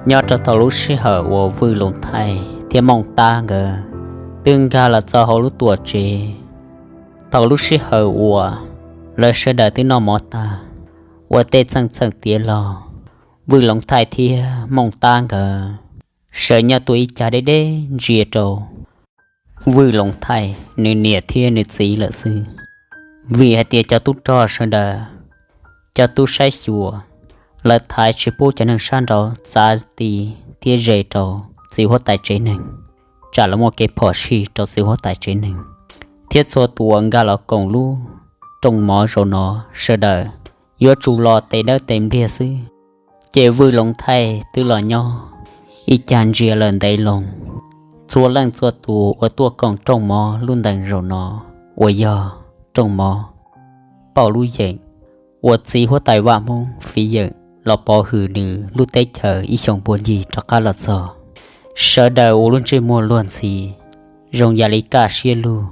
Nyob rau thaum lub sij hawm uas Vwj Loov Thaij thiab Mooj Tab nkawd twb nkag los txog hauv lub tuam tsev, thaum lub sij hawm uas lawv sawv daws twb noj mov tag, ua tej txheej txheem tiav los, Vwj Loov Thaij thiab Mooj Tab nkawd sawv nyob tuaj ib cag deb deb ntsia rau Vwj Loov Thaij nws niam thiab nws txiv lawm xwb. Vim hais tias cov tub rog sawv daws, cov tub saib xyuas, lawv thaiv tsis pub cov neeg sab nraud txav ti thiab ze rau txiv huab tais tsev neeg, tsam lawv muaj kev phom sij rau txiv huab tais tsev neeg. Thiab txhua tus uas nkag los koom lub rooj mov zaum no, sawv daws yuav tsum los tes dawb tes npliag xwb. Ces Vwj Loov Thaij twb los nyob ib cag ntsia lawm ntev loo. Txhua leej txhua tus uas tuaj koom rooj mov lub ntees zaum no, uas yog rooj mov pauj lub yeem uas txiv huab tais Vaj Hmoob Fiv Yeem los pov hwm nws lub teb chaws ib xyoos puag ncig rov qab los txog, sawv daws ua lub ntsej muag luag ntxhi, zoo yam li kaj siab lug.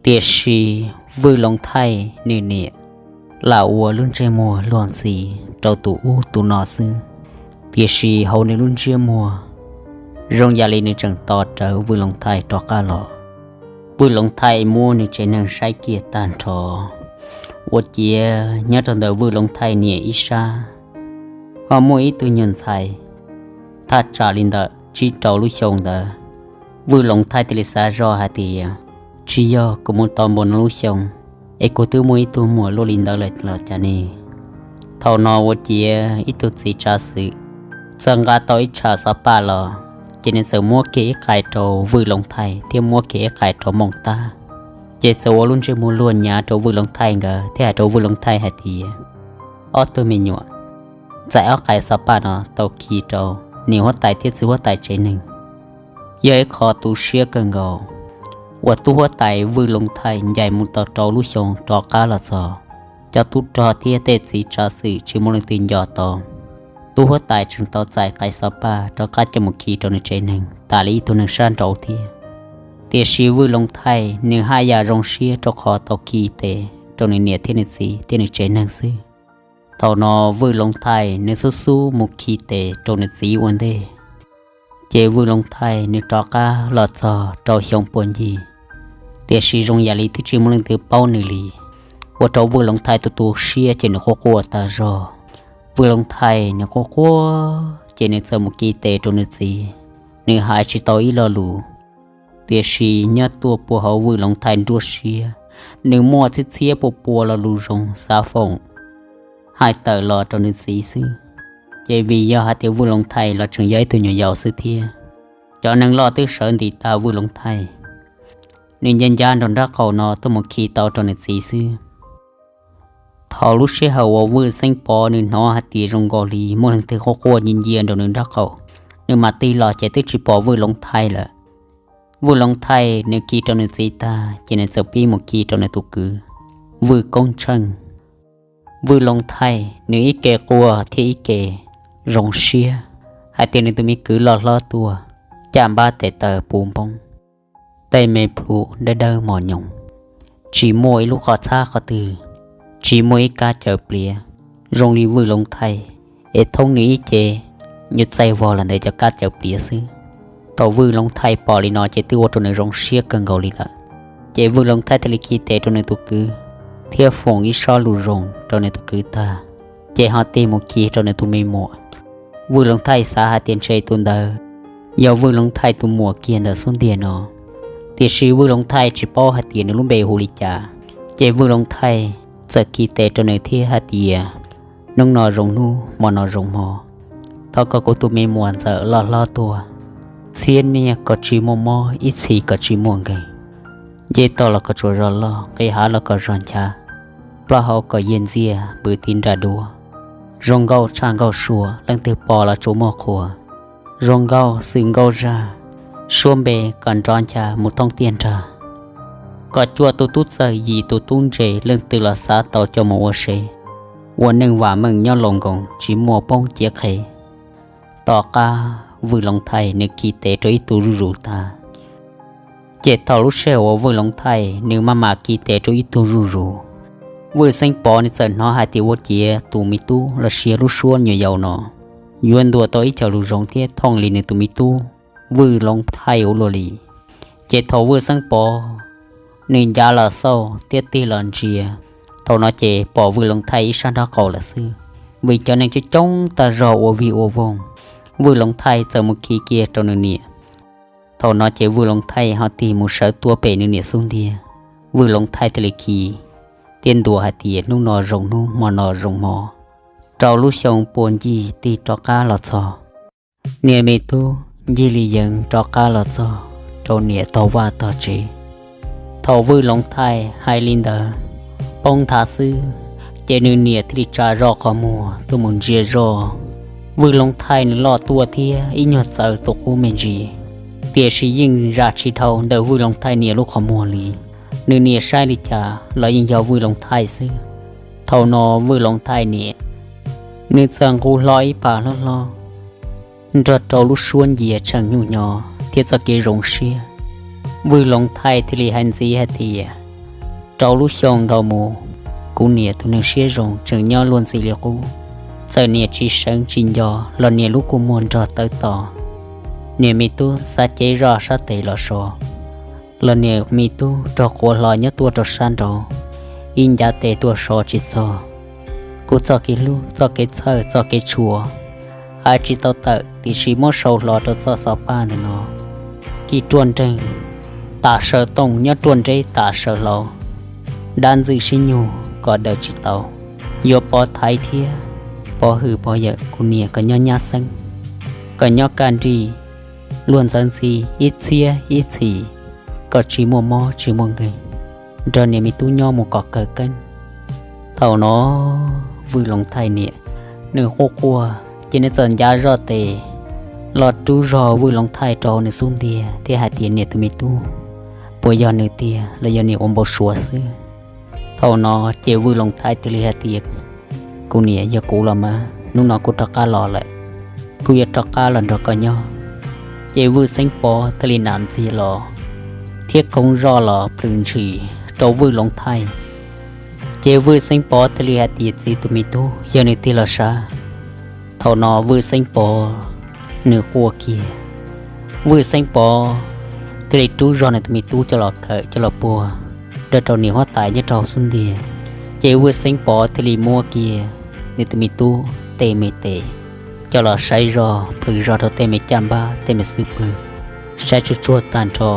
Tiam sis Vwj Loov Thaij nws niam lam ua lub ntsej muag luag ntxhi rau tus ub tus no xwb. Tiam sis hauv nws lub ntsej muag zoo yam li nws tseem tos rawv Vwj Loov Thaij rov qab los. Vwj Loov Thaij muab nws tsev neeg saib kiag tag nrho, ua ciav nyob rau ntawm Vwj Loov Thaij niam ib sab ho muaj ib tug nyuag ntxhais thaj tsam li ntawm tsib rau lub xyoo ntawd. Vwj Loov Thaij thiaj li xav zoj hais tias, tsis yog kuv mus tau npaum no lub xyoo es kuv twb muaj ib tug muam luaj li ntawd lawm los cas ne? Thaum no ua ciav ib tug txiv tsav xwm txawm nqa tau ib tsham xov paj los, ces nws txawm muab kiag ib qais rau Vwj Loov Thaij thiab muab kiag ib qais rau Mooj Tab. Ces txawm ua lub ntsej muag luag nyav rau Vwj Loov Thaij nkawd thiab hais rau Vwj Loov Thaij hais tias, ob tug me nyuam, txais ob qais xov paj no tau khi rau niam huab tais thiab txiv huab tais tsev neeg. Yog ib qho tu siab kawg nkaus uas tub huab tais Vwj Loov Thaij ncaim mus tau rau lub xyoo rov qab los txog, cov tub rog thiab tej txiv tsav xwm tsis muaj leej twg nco tau. Tub huab tais tseem tau txais qais xov paj rov qab coj mus khi rau nws tsev neeg tas li ib tug neeg sab nraud thiab. Tiam sis Vwj Loov Thaij nws haj yam zoo siab rau qhov tau khi tes rau nws niam thiab nws txiv thiab nws tsev neeg xwb. Thaum no Vwj Loov Thaij nws xub xub mus khi tes rau nws txiv ua ntej, ces Vwj Loov Thaij nws rov qab los txog rau xyoo puag ncig. Tiam sis zoo yam li twb tsis muaj leej twg paub nws li, ua rau Vwj Loov Thaij tu tu siab ces nws quaj quaj tag zog. Vwj Loov Thaij nws quaj quaj ces nws txawm mus khi tes rau nws txiv. Nws hais tsis tau ib lo lus, tiam sis nyob tuaj puag hauv Vwj Loov Thaij nruab siab, nws muaj txhiab txhiab pua pua lo lus zoo xav foom hais tawm los rau nws txiv xwb. Ces vim yog hais tias Vwj Loov Thaij los tseem yog ib tug nyuam yaus xwb thiab, cov neeg loj twb sawv ntim tas Vwj Loov Thaij, nws ncaj ncaj nraum nraub qaum no tuaj mus khi tau rau nws txiv xwb. Thaum lub sij hawm uas Vwj Xeeb Pov nws hnov hais tias zoo nkaus li muaj leej twg quaj quaj ncia ncia nraum nws nraub qaum, nws mam tig los ces twb tsis pom Vwj Loov Thaij lawm. Vwj Loov Thaij nws khi rau nws txiv tag ces nws txawm pib mus khi rau nws tus kwv, Vwj Koob Tsheej. Vwj Loov Thaij nws ib ke quaj thiab ib ke zoo siab hais tias nws tus me kwv loj hlob tuaj, caj npab tes taw puv npoob, tej me plhu dawb dawb mos nyoos, tsis muaj ib lub qhov txhab qhov twg, tsis muaj ib kab cawv pliav, zoo li Vwj Loov Thaij es thoob nws ib ce yuav txaij vog los ntawm cov kab cawv pliav xwb. Thaum Vwj Loov Thaij pom li no ces twb ua rau nws zoo siab kawg nkaus li lawm. Ces Vwj Loov Thaij thiaj li khi tes rau nws tus kwv thiab foom ib sob lus zoo rau nws tus kwv tag, ces ho tig mus khi rau nws tus me muam. Vwj Loov Thaij xav hais tias ntshe tus ntawd yog Vwj Loov Thaij tus muam kiag ntawm xub ntiag no, tiam sis Vwj Loov Thaij tsis paub hais tias nws lub npe hu li cas. Ces Vwj Loov Thaij txawm khi tes rau nws thiab hais tias, hnub no zoo hnub, hmo no zoo hmo, thov kom kuv tus me muam ntxawm loj hlob tuaj, txhiab niaj kom tsis muaj mob, ib txhis kom tsis muaj nkeeg. Nce toj los kom tsuas zog loj, nqis hav los kom zog nchav, plaub hau kom yiag ntxiag npws ti nra duav. Zoo nkauj tshaj nkauj sua, leej twg pom los tsuas muaj qhuas. Zoo nkauj xwm nkauj zaj, suab npe kom nrov ncha mus thoob tiaj nrag. Kom cuaj tus tub txawg yim tus tub ntse, leej twg los xav tau coj mus ua se, ua neej vam meej nyob laus nkoos tsis muaj poob ciav qhev. Tom qab Vwj Loov Thaij nws khi tes rau ib tug zuj zus tag, ces thaum lub sij hawm uas Vwj Loov Thaij nws maj mam khi tes rau ib tug zuj zus, Vwj Xeeb Pov nws txawm hnov hais tias ua ciav tus me tub los sis lub suab nyuam yaus no yuav ntuas tau ib co lus zoov thiab thooj li nws tus me tub Vwj Loov Thaij ua luaj li. Ces thaum Vwj Xeeb Pov nws ncav los xauj thiab tig los ntsia, thaum no ces pom Vwj Loov Thaij ib sab nraub qaum lawm xwb, vim cov neeg coob coob tag zog ua vig ua voog. Vwj Loov Thaij txawm mus khi kiag rau nws niam. Thaum no ces Vwj Loov Thaij ho tig mus sawv tuaj pem nws niam xub ntiag. Vwj Loov Thaij thiaj li khi thiab ntuas hais tias hnub no zoo hnub, hmo no zoo hmo, rau lub xyoo puag ncig tig rov qab los txog. Niam me tub ncig li yeev rov qab los txog rau niam tog vaj tog tsev. Thaum Vwj Loov Thaij hais li ntawd poob nthav xwb, ces nws niam thiaj li tsa zoj qhov muag tuaj mus ntsia zoj. Vwj Loov Thaij nws loj tuaj thiab ib nyuag txawv tus qub me ntsis, tiam sis yeej zam tsis dhau ntawm Vwj Loov Thaij niam lub qhov muag li. Nws niam saib li cas los yeej yog Vwj Loov Thaij xwb. Thaum no Vwj Loov Thaij niam nws txawm nqus hlo ib pas hlob hlob nrog rau lub suab ncia tshee nyuj nyo thiab txoj kev zoo siab. Vwj Loov Thaij thiaj li hais ntxiv hais tias, rau lub xyoo dhau mus, kuv niam tus neeg siab zoo tseem nyob luag ntxhi li qub. Txawm niam tsis seev tsis nco los niam lub kua muag nrog tawv to. Niam me tub xav cev zoj sab tes los so, los niam me tub raug quav hlo nyob tuaj rau sab nraud, ib ncav tes tuaj so tsis txog. Kuv txoj kev hlub, txoj kev txhawj, txoj kev tshua, hais tsis tau tawm tiam sis muab sau hlo rau txoj xov paj ntawm no. Kis ruaj nreeg tas saw tooj, nyob ruaj nreb tas saw hlau, dab ntxwg sib nyug kom daws tsis tau. Yuav pov thaiv thiab pov hwm pov yawm kuv niam kom nyob nyab xeeb, kom nyob kaj nrig, luag ntxawv ntxhi ib txhiab ib txhis, kom tsis muaj mob tsis muaj nkeeg, nrog niam me tub nyob mus kom kawg keeb. Thaum no Vwj Loov Thaij niam nws quaj quaj, ces nws txawm ncav zoj tes los rub zog Vwj Loov Thaij rau nws xub ntiag thiab hais tias, niam tus me tub, puas yog nws tiag los yog niam ua npau suav xwb? Thaum no ces Vwj Loov Thaij thiaj li hais tias, kuv niam, yog kuv los mas hnub no kuv rov qab los lawm, kuv yuav rov qab los nrog koj nyob. Ces Vwj Xeeb Pov thiaj li nam ntxiag los thiab koov zoj los plhws ntshis rau Vwj Loov Thaij. Ces Vwj Xeeb Pov thiaj li hais tias, txiv tus me tub, yog nws tiag los sav? Thaum no Vwj Xeeb Pov nws quaj kiag. Vwj Xeeb Pov thiaj li rub zog nws tus me tub coj los kawm coj los puag, nrog rau niam huab tais nyob rau hauv xub ntiag. Ces Vwj Xeeb Pov thiaj li muab kiag nws tus me tub tej me tes coj los saib zog plhws zog rau tej me caj npab tej me xub pwg, saib tsuag tsuag tag nrho.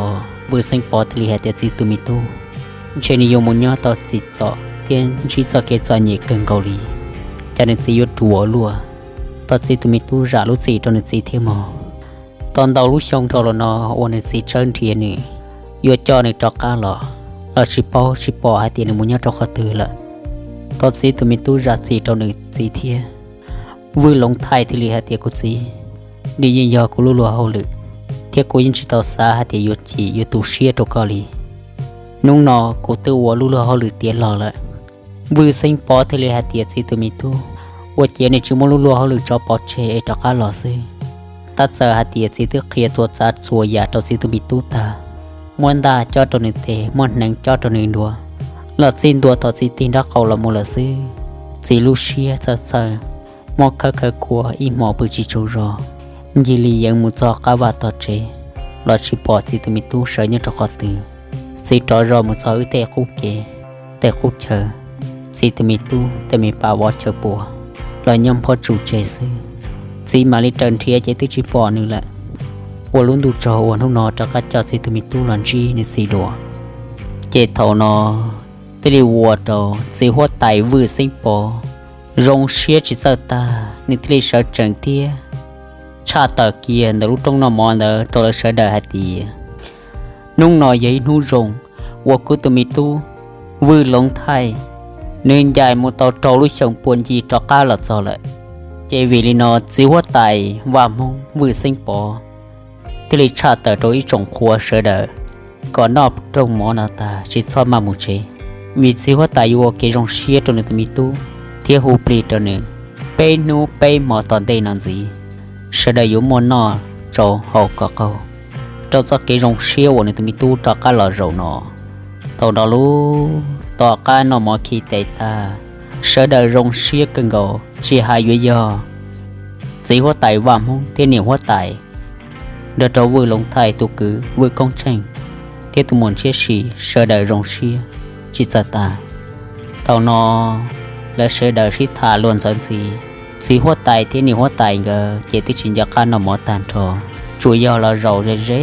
Vwj Xeeb Pov thiaj li hais tias, txiv tus me tub, ntshe nws yuav mus nyob tau txim txom thiab ntsib txoj kev txom nyem kawg nkaus li, cas nws txiv yuav ruam luaj. Thaum txiv tus me tub zam lub txim rau nws txiv thiab mog, tau ntau lub xyoo dhau los no uas nws txiv tsawb nrhiav nws, yuav coj nws rov qab los, los tsis paub tsis pom hais tias nws mus nyob rau qhov twg lawm. Thaum txiv tus me tub zam txim rau nws txiv thiab, Vwj Loov Thaij thiaj li hais tias, kuv txiv, nws yeej yog kuv lub luag hauj lwm, thiab kuv yeej tsis tau xav hais tias yuav chim yuav tu siab rau koj li. Hnub no kuv twb ua lub luag hauj lwm tiav los lawm. Vwj Xeeb Pov thiaj li hais tias, txiv tus me tub, ua ciav nws tsis muab lub luag hauj lwm tso pov tseg es rov qab los xwb. Tab txawm hais tias txiv twb qhia txhua tsav txhua yam rau txiv tus me tub tag, muab ntaj cob rau nws tes, muab hneev cob rau nws nruas, los txij ntua thaum txiv tig nraub qaum los mus lawm xwb. Txiv lub siab txhawj txhawj, mob khawb khawb khuav ib hmos pw tsis tsaug zog, ncig li yeev mus txog qab vaj tog tsev, los tsis pom txiv tus me tub sawv nyob rau qhov twg. Txiv rov zog mus txog wb tej qub kev, tej qub chaw, txiv tus me tub tej me pas vov chaw puas los nyob nphob tsuj tseg xwb. Txiv mam li raws nrhiav ces twb tsis pom nws lawm. Ua lub ntuj tsaug uas hnub no rov qab coj txiv tus me tub los ntsib nws txiv dua. Ces thaum no thiaj li ua rau txiv huab tais Vwj Xeeb Pov zoo siab tsis txawj tag, nws thiaj li sawv tsees thiab tshaj tawm kiag ntawm lub rooj noj mov ntawd rau lawv sawv daws hais tias, hnub no yog ib hnub zoo uas kuv tus me tub Vwj Loov Thaij nws ncaim mus tau rau lub xyoo puag ncig rov qab los txog lawm. Ces vim li no txiv huab tais vaj Hmoob Vwj Xeeb Pov thiaj li tshaj tawm rau ib tsoom qhua sawv daws kom noj rooj mov no tag tsis txhob maj mus tsev, vim txiv huab tais yuav ua kev zoo siab rau nws tus me tub thiab hu plig rau nws peb hnub peb hmo tom ntej no ntxiv, sawv daws yuav muaj noj tsau haus kom qaug rau txoj kev zoo siab uas nws tus me tub rov qab los zaum no. Thaum no lub tom qab noj mov khi tes tag, sawv daws zoo siab kawg nkaus, tsis hais yuav yog Txiv huab tais Vaj Hmoob thiab niam huab tais nrog rau Vwj Loov Thaij tus kwv Vwj Koob Tsheej thiab tus muam Ntshiab Si sawv daws zoo siab tsis txawj tas. Thaum no lawv sawv daws sib tham luag ntxhi ntxhi. Txiv huab tais thiab niam huab tais nkawd ces twb tsis nco qab noj mov tag nrho, tsuas yog los zaum ze ze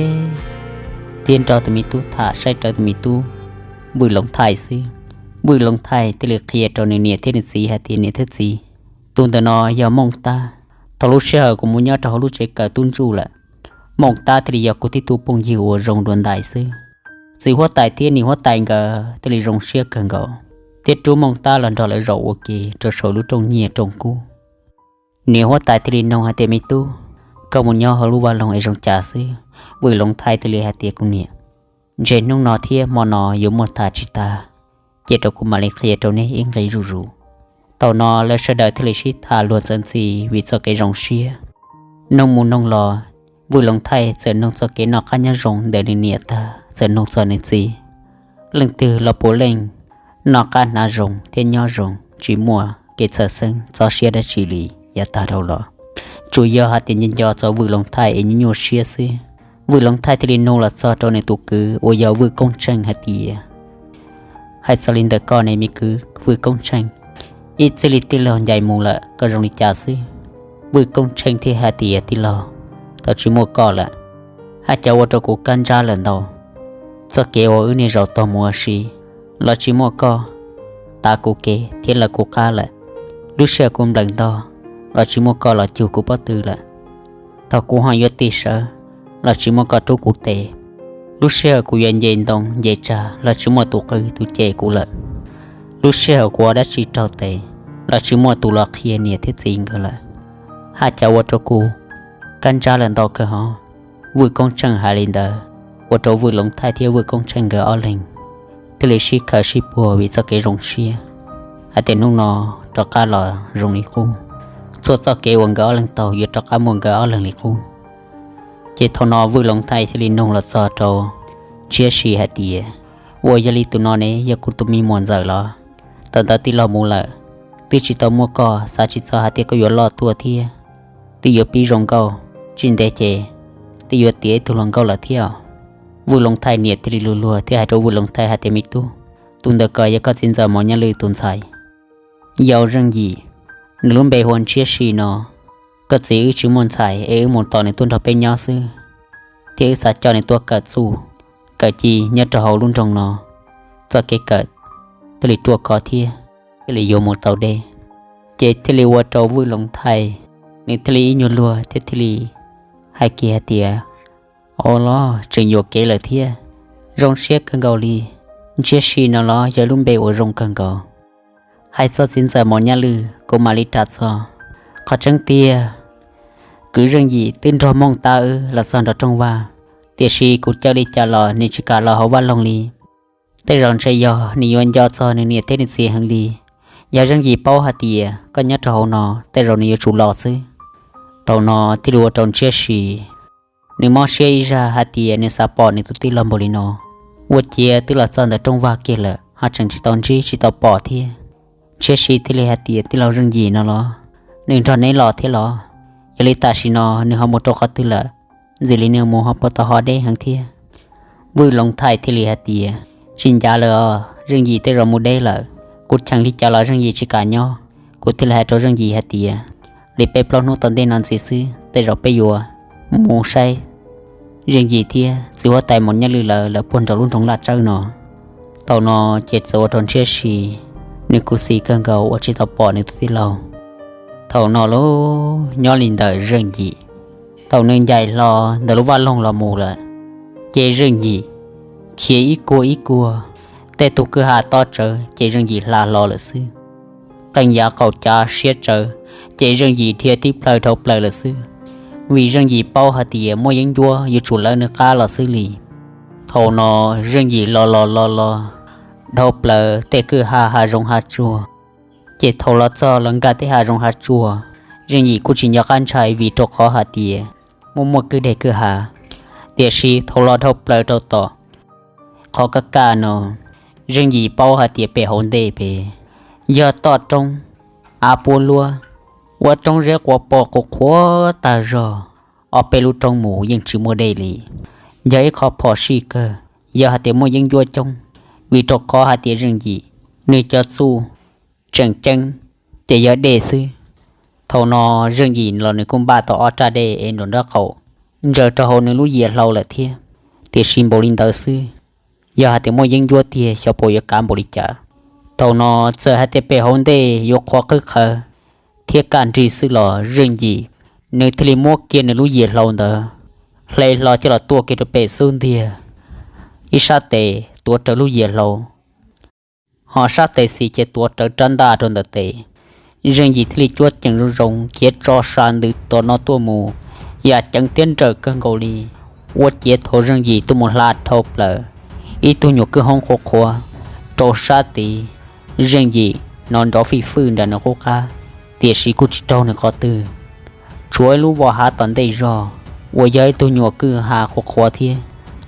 thiab nrog tus me tub tham, saib rawv tus me tub Vwj Loov Thaij xwb. Vwj Loov Thaij thiaj li qhia rau nws niam thiab nws txiv hais tias, niam thiab txiv, tus ntawm no yog Mooj Tab. Thaum lub sij hawm kuv mus nyob rau hauv lub tsev kawm tub ntsuj lawm, Mooj Tab thiaj li yog kuv tib tug phooj ywg uas zoo dua ntais xwb. Txiv huab tais thiab niam huab tais nkawd thiaj li zoo siab kawg nkaus thiab rub Mooj Tab los nrog lawv zaum ua ke rau saum lub rooj nyiaj rooj kub. Niam huab tais thiaj li nug hais tias, me tub, koj mus nyob hauv lub vaj loog es zoo cas xwb? Vwj Loov Thaij thiaj li hais tias, kuv niam, ntshe hnub no thiab hmo no yuav muaj tham tsis tag, cia rau kuv mam li qhia rau nej ib nqe zuj zus. Thaum no lawv sawv daws thiaj li sib tham luag ntxhi ntxhi vim txoj kev zoo siab. Nug mus nug los, Vwj Loov Thaij txawm nug txoj kev noj qab nyob zoo ntawm nws niam tag, txawm nug txog nws txiv, leej twg los puav leej noj qab hnav zoo thiab nyob zoo, tsis muaj kev txhawj xeeb txob siab dab tsi li yav tag dhau los. Tsuas yog hais tias nco nco txog Vwj Loov Thaij es nyuaj nyuaj siab xwb. Vwj Loov Thaij thiaj li nug los txog rau nws tus kwv uas yog Vwj Koob Tsheej hais tias, hais txog li ntawm koj ne me kwv Vwj Koob Tsheej, ib txij li tij laug ncaim mus lawm koj zoo li cas xwb? Vwj Koob Tsheej thiaj hais tias, tij laug, tau tsis muaj koj lawm, haj cav ua rau kuv kab ntsab lawm ntau. Txoj kev uas wb niaj zaus tog mus ua si los tsis muaj koj tav kuv kev thiab lawv kuv qab lawm. Lub sij hawm kuv nplawm ntog los tsis muaj koj los cug kuv pob tw lawm. Thaum kuv ho yuav tig sawv los tsis muaj koj rub kuv tes. Lub sij hawm kuv yuav nce ntoo nce tsag los tsis muaj tus qw tus cem kuv lawm. Lub sij hawm kuv ua dab tsi raug tes los tsis muaj tus los qhia niam thiab txiv nkawd lawm. Haj cav ua rau kuv kab ntsab lawm ntau kawg hov. Vwj Koob Tsheej hais li ntawd, ua rau Vwj Loov Thaij thiab Vwj Koob Tsheej nkawd ob leeg thiaj li sib khaws sib puag vim txoj kev zoo siab hais tias hnub no rov qab los zoo li qub, txhua txoj kev uas nkawd ob leeg taug yuav rov qab muaj nkawd ob leeg li qub. Ces thaum no Vwj Loov Thaij thiaj li nug los txog rau Ntshiab Si hais tias, ua yog li tus no ne yog kuv tus me muam ntxawm los? Thaum ntawd tij laug mus lawm, twb tsis tau muaj koj, xav tsis txog hais tias koj yuav loj tuaj thiab. Twb yuav pib zoo nkauj, tsis ntev ces twb yuav tiav ib tug hluas nkauj lawm thiab. Vwj Loov Thaij niam thiaj li luag luag thiab hais rau Vwj Loov Thaij hais tias, me tub, tus ntawd ko yog koj txiv ntxawm Mos Nyaj Lwj tus ntxhais, yau Zeej Yim. Nws lub npe hu ua Ntshiab Si no. Koj txiv wb tsis muaj ntxhais es wb mus tos nws tuaj nrog peb nyob xwb, thiab wb xav coj nws tuaj kawm txuj kawm ci nyob rau hauv lub nroog no. Txoj kev kawm thiaj li ruaj khov thiab thiaj li yuav mus tau deb. Ces thiaj li ua rau Vwj Loov Thaij nws thiaj li ib nyuag luag thiab thiaj li hais kiag hais tias, o los tseem yuam kev lawm thiab, zoo siab kawg nkaus li. Ntshiab Si no los yog lub npe uas zoo kawg nkaus. Hais txog txiv ntxawm Mos Nyaj Lwj kuv mam li ras txog. Qhov tseeb tiag, kwv Zeej Yim twb nrog Mooj Tab wb los txog nram rooj vag, tiam sis kuv caw li cas los nws tsis kam los hauv vaj loog li. Tej zaum ntshe yog nws yuav nco txog nws niam thiab nws txiv heev li. Yog Zeej Yim paub hais tias koj nyob rau hauv no, tej zaum nws yuav tsum los xwb. Thaum no thiaj li ua rau Ntshiab Si nws mob siab ib zaj hais tias nws xav pom nws tus tij laug npaum li no. Ua ciav twb los txog ntawm rooj vag kiag lawm ho tseem tsis tau ntsib tsis tau pom thiab. Ntshiab Si thiaj li hais tias, tij laug Zeej Yim no los nws nrog neb los thiab los? Yog li tam sim no nws ho mus rau qhov twg lawm? Ntxim li nws mus ho puas tau ho deb heev thiab? Vwj Loov Thaij thiaj li hais tias, tsis ncav lawm os, Zeej Yim tej zaum mus deb lawm. Kuv cheem li cas los Zeej Yim tsis kam nyob. Kuv thiaj li hais rau Zeej Yim hais tias, li peb plaub hnub tom ntej no ntxiv xwb tej zaum peb yuav mus saib Zeej Yim thiab txiv huab tais Mos Nyaj Lwj lawv lawv puag nraum lub nroog Laj Tsawb no. Thaum no ces txawm ua rau Ntshiab Si nws khuv xim kawg nkaus uas tsis tau pom nws tus tij laug. Thaum no los nyob li ntawm Zeej Yim, thaum nws ncaim hlo ntawm lub vaj loog los mus lawm, ces Zeej Yim khiav ib kuag ib kuag, tej tug kwj ha tob tsawv ces Zeej Yim hla hlo lawm xwb. Qee yav qaum cav siab tsawv, ces Zeej Yim dhia tib plhaw dhau plaws lawm xwb, vim Zeej Yim paub hais tias muaj yeeb ncuab yuav tsum lawv nws qab los xwb li. Thaum no Zeej Yim los los los los dhau plaws tej kwj ha hav zoov hav tsuag. Ces thaum los txog los nkag tej hav zoov hav tsuag, Zeej Yim kuj tsis nco qab ntshai vim rau qhov hais tias muaj muaj kwj deg kwj ha. Tiam sis thaum los dhau plaws rau tom qhov kaj kaj no, Zeej Yim paub hais tias pem hauv ntej pem yog toj roob av puab luab, Ua roob zeb quas pom qhuav qhuav tag zog, ob peb lub roob mus yeej tsis muaj dej li. Yog ib qho phom sij kawg, yog hais tias muaj yeeb ncuab coob, vim rau qhov hais tias Zeej Yim nws cov txuj tseem ceeb ces yog dej xwb. Thaum no Zeej Yim los nws kuj npaj tau ob raj dej es nraum nraub qaum ntsaws rau hauv nws lub yias hlau lawm thiab. Tiam sis npaum li ntawd xwb, yog hais tias muaj yeeb ncuab tiag xyov puas yuav kav npaum li cas. Thaum no txawm hais tias pem hauv ntej yuav qhuav qhwb qhawv thiab kaj nrig xwb los Zeej Yim nws thiaj li muab kiag nws lub yias hlau ntawd hle hlo coj los tuaj kiag rau pem xub ntiag, ib sab tes tuav rawv lub yias hlau, ho sab tes xis ces tuav rawv rab ntaj rau ntawm tes. Zeej Yim thiaj li cuab ceev zoo zoo khiav tso sa ntws tom no tuaj mus, yam ceev thiab nrawm kawg nkaus li. Ua ciav thaum Zeej Yim tuaj mus hla dhau plaws, ib tug nyuam kwj hoob qhuav qhuav rau sab tid, Zeej Yim hnov nrov fij fwj nram nws qub qab, tiam sis kuj tsis raug nws qhov twg, tshuav ib lub vos hav tom ntej zog uas yog ib tug nyuam kwj ha qhuav qhuav thiab.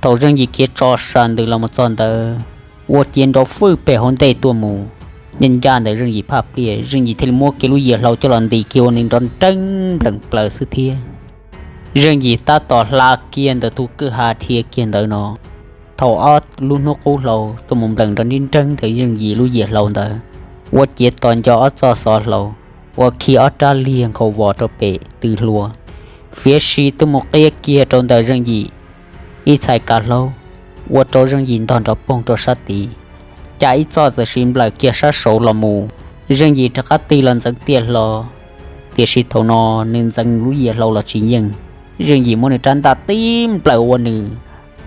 Thaum Zeej Yim khiav tso sa ntws los mus txog ntawd, ua ciav nrov fwj pem hauv ntej tuaj mus, ncaj ncaj ntawm Zeej Yim phaj pliaj. Zeej Yim thiaj li muab kiag lub yias hlau coj los ntis kiag ua nws nrov nreeb npleem plaws xwb thiab. Zeej Yim tab tom hla kiag ntawm tus kwj ha dhia kiag ntawd no, thaum ob lub hnub qub hlau tuaj mus npleem nrov nrib nreeb ntawm Zeej Yim lub yias hlau ntawd, ua ciav tos nco ob txoj xov hlau uas khi ob rab liag nkhaus vos rau pem tw hlua, fiav si tuaj mus qiab kiag rau ntawm Zeej Yim ib txhais kav hlaub, ua rau Zeej Yim ntog nrov poog rau sab tid, cas ib txoj txawm sis nplawm kiag sab saud los mus. Zeej Yim rov qab tig los ntxeev tiaj hlo, tiam sis thaum no nws ntxeev lub yias hlau los tsis yeej. Zeej Yim muab nws rab ntaj tib nplawm ua nws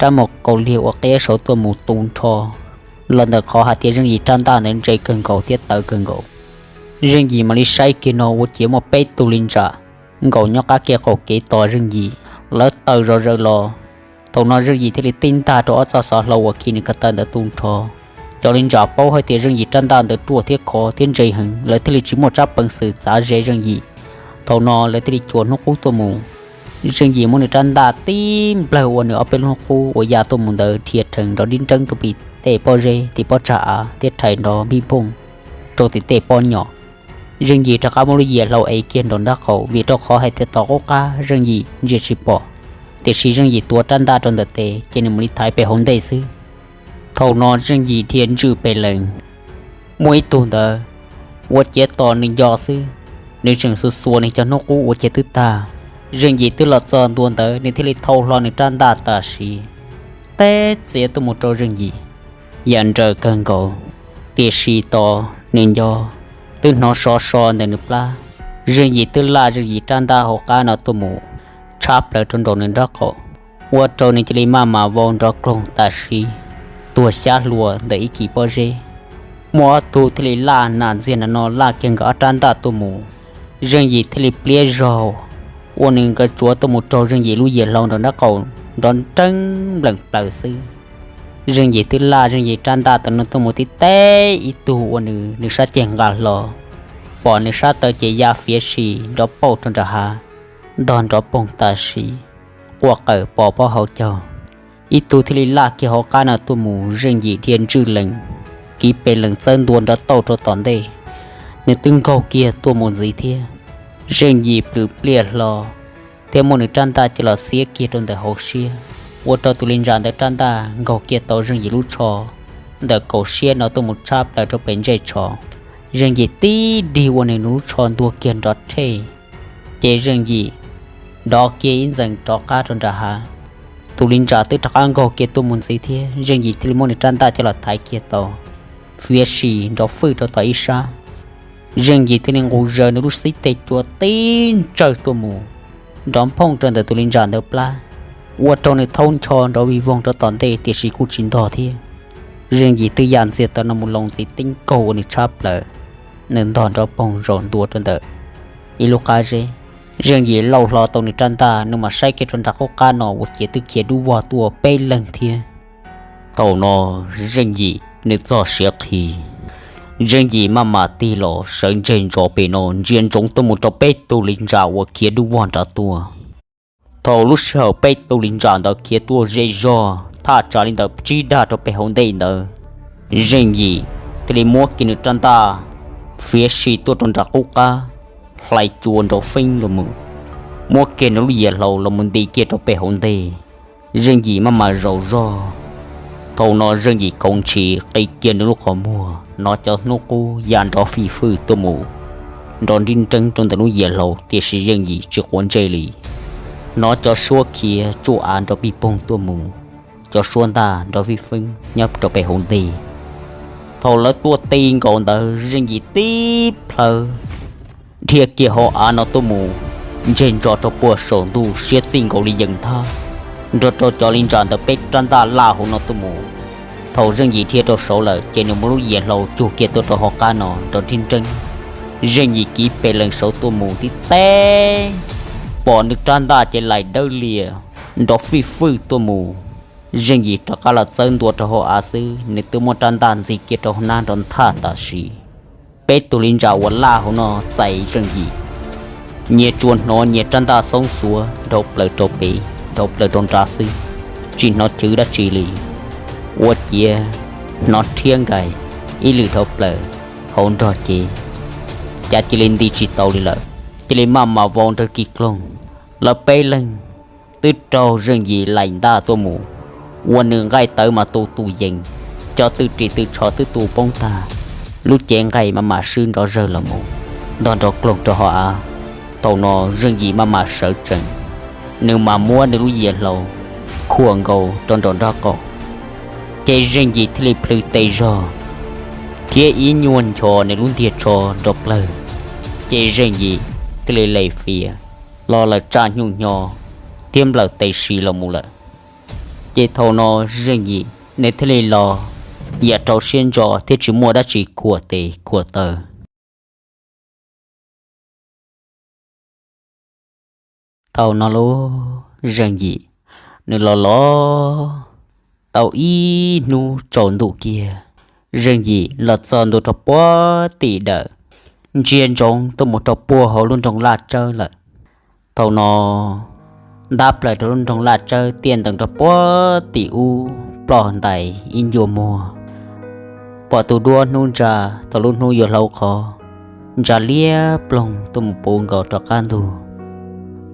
rab muag kaus liag uas qiab saud tuaj mus tu nrho los ntawm qhov hais tias Zeej Yim rab ntaj ntawd ntse kawg nkaus thiab tawv kawg nkaus. Zeej Yim mam li saib kiag no ua ciav muaj peb tug li ntsa nkaum nyob qab kev qaum kev tos Zeej Yim, lawv taws zom zaws los. Thaum no Zeej Yim thiaj li tib ntaj rau ob txoj xov hlau uas khi nws ko taw ntawd tu nrho. Cov li ntsa paub hais tias Zeej Yim rab ntaj ntawd ruaj thiab khov thiab ntse heev, lawv thiaj li tsis muaj tsab peev xwm txav ze Zeej Yim. Thaum no lawv thiaj li cuam hnub qub tuaj mus. Zeej Yim muab nws rab ntaj tib nplawg ua nws ob peb lub hnub qub uas ya tuaj mus ntawd dhia rhees nrov nrib nreeb rau pem tej pob zeb tim pob tsag av thiab rhais nrov npij nphooj rau tim tej pob nyom. Zeej Yim rov qab muab lub yias hlau ev kiag nraum nraub qaum vim rau qhov hais tias tom qub qab Zeej Yim ntsia tsis pom, tiam sis Zeej Yim tuav rab ntaj rau ntawm tes ces nws mam li thaiv pem hauv ntej xwb. Thaum no Zeej Yim dhia ntswj pes lees, muaj ib tug ntawd ua ciav tos nws nco xwb, nws tseem xuas xuas nws cov hnub qub ua ciav twb tag. Zeej Yim twb los txog ntua ntawd nws thiaj li thau hlo nws rab ntaj tam sim teb txiav tuaj mus rau Zeej Yim, yam nrawm kawg nkaus, tiam sis tos nws nco twb hnov sov so ntawm nws plab. Zeej Yim twb laj Zeej Yim rab ntaj hauv qab no tuaj mus tshab plaws rau nraum nws nraub qaum, ua rau nws cia li maj mam vau nrov kloog tam sim tuag xyab hlua ntawm ib kis pob zeb. Muaj ob tug thiaj li laj nam ntxiag nam no laj kiag nkawd ob rab ntaj tuaj mus. Zeej Yim thiaj li pliab zaug ua nws nkawd tsuav tuaj mus raug Zeej Yim lub yias hlau nraum nraub qaum nrov nreeb npleem plaws xwb. Zeej Yim twb laj Zeej Yim rab ntaj tam no tuaj mus tib teb ib tug ua nws, nws sab ceg nqa hlo, pom nws sab taw ces ya fiav si nrov pauj rau nram hav, ntog nrov poog tam sim, quaj qawm pos pob hauv caug. Ib tug thiaj li laj kiag hauv qab no tuaj mus, Zeej Yim dhia ntswj lees, kiv pes lees txawb ntua nrov tauj rau tom ntej. Nws twb nkaug kiag tuaj mus ntxiv thiab. Zeej Yim plhws pliaj hlo thiab muab nws rab ntaj coj los xiab kiag rau ntawm hauv siab, ua rau tus li ntsa ntawd rab ntaj nkaug kiag tau Zeej Yim lub tsho ntawm kaum siab no tuaj mus tshab plaws rau pem ntsej tsho. Zeej Yim tib dig ua nws lub tsho ntuag kiag nrov rhej, ces Zeej Yim dov kiag ib ntxees rov qab rau nram hav. Tus li ntsa twb rov qab nkaug kiag tuaj mus ntxiv thiab, Zeej Yim thiaj li muab nws rab ntaj coj los thaiv kiag tau, fiav si nrov fwj rau tom ib sab. Zeej Yim thiaj li nqus zaws nws lub xib teg cua tib ntsawj tuaj mus, nrov nphooj rau ntawm tus li ntsa ntawd plab, ua rau nws thaub ncho nrov vij voog rau tom ntej tiam sis kuj tsis ntog thiab. Zeej Yim twb ya ntxiag tau no mus loo ntxiv tib nkaug ua nws tshab plaws, nws ntog nrov poog zaum ntua rau ntawm ib lub qab zeb. Zeej Yim lauj hlo tau nws rab ntaj, nws mam saib kiag rau nram qub qab no ua ciav twb khiav dub vog tuaj peb leeg thiab. Thaum no Zeej Yim nws txog siav qhi, Zeej Yim maj mam tig los sawv ntseg ntsoov pem no ntsia ntsoov tuaj mus rau peb tug li ntsa uas khiav dub vog nrad tuaj. Thaum lub sij hawm peb tug li ntsa ntawd khiav tuaj ze zog thaj tsam li ntawm tsib dag rau pem hauv ntej ntawd, Zeej Yim thiaj li muab kiag nws rab ntaj fiav si tuaj rau nram qub qab, hlais cua nrov feeb los mus, muab kiag nws lub yias hlau los mus nti kiag rau pem hauv ntej. Zeej Yim maj mam zaum zog. Thaum no Zeej Yim khoov ntshis qi kiag nws lub qhov muag, hnov cov hnub qub ya nrov fij fwj tuaj mus, nrov nrib nreeb rau ntawm lub yias hlau, tiam sis Zeej Yim tsis quav ntsej li. Hnov cov suab khiav tsuj av nrov pij poog tuaj mus, cov suab ntaj nrov fij feeb nyob rau pem hauv ntej. Thaum lawv tuaj ti nkaus ntawd Zeej Yim tib plhaw dhia kiag hauv av no tuaj mus, ntseg ntso rau puag saum ntuj siab txij nkaus li yees thab, nrog rau cov li ntsa ntawm peb rab ntaj laj hauv no tuaj mus. Thaum Zeej Yim dhia rau saud lawm ces nws muab lub yias hlau cug kiag tuaj rau hauv qab no nrov nrib nreeb. Zeej Yim kiv pes lees saud tuaj mus tib teb, pom nws rab ntaj ces laim dawb lias nrov fij fwj tuaj mus. Zeej Yim rov qab los txawb ntua rau hauv av xwb, nws twb muab rab ntaj ntxig kiag rau hauv hnab nrov nthaj tam sim. Peb tug li ntsa uas laj hauv no txais Zeej Yim, nyias tsuas hnov nyias rab ntaj xoob xuav dhau plaws rau pem dhau plaws rau nrad xwb, tsis hnov chwv dab tsi li. Ua ciav hnov rhiab nkais ib lwm dhau plaws hauv nrog cev, cas cia li nti tsis tau li lawm, cia li maj mam vau nrawg kis kloog. Lawv peb leeg twb raug Zeej Yim laim ntaj tuaj mus, ua nws nqaij tawv mas tu tus yees, cov twm ris twm tsho twb tu poob tag, lub cev nqaij maj mam swb nrov zawg los mus, ntog nrov kloog rau hauv av. Thaum no Zeej Yim maj mam sawv tsees, nws mam muab nws lub yias hlau khuam nkaus rau nraum nraub qaum, ces Zeej Yim thiaj li plhws tes zog thiab ib nyuag nchos nws lub ntiag tsho nrov plawg, ces Zeej Yim thiaj li lem fias los lawm tsaj nyuj nyo thiab nplawm tes si los mus lawm. Ces thaum no Zeej Yim nws thiaj li los yam rau siab ntso thiab tsis muaj dab tsi khuam tes khuam taw. Thaum no lub Zeej Yim nws los los tau ib hnub tsaus ntuj kiag, Zeej Yim los txog ntua rau puag tim dawm, ntsia ntsoov tuaj mus rau puag hauv lub nroog Laj Tsawb lawm. Thaum no ntab plaws rau lub nroog Laj Tsawb tiaj ntees rau puag tim ub ploj ntais ib ncua muag. Pom tus duab hnub ntsa thaum lub hnub yuav hlauv qhov, ntsa liab ploog tuaj mus puv nkaus rov qab ntug.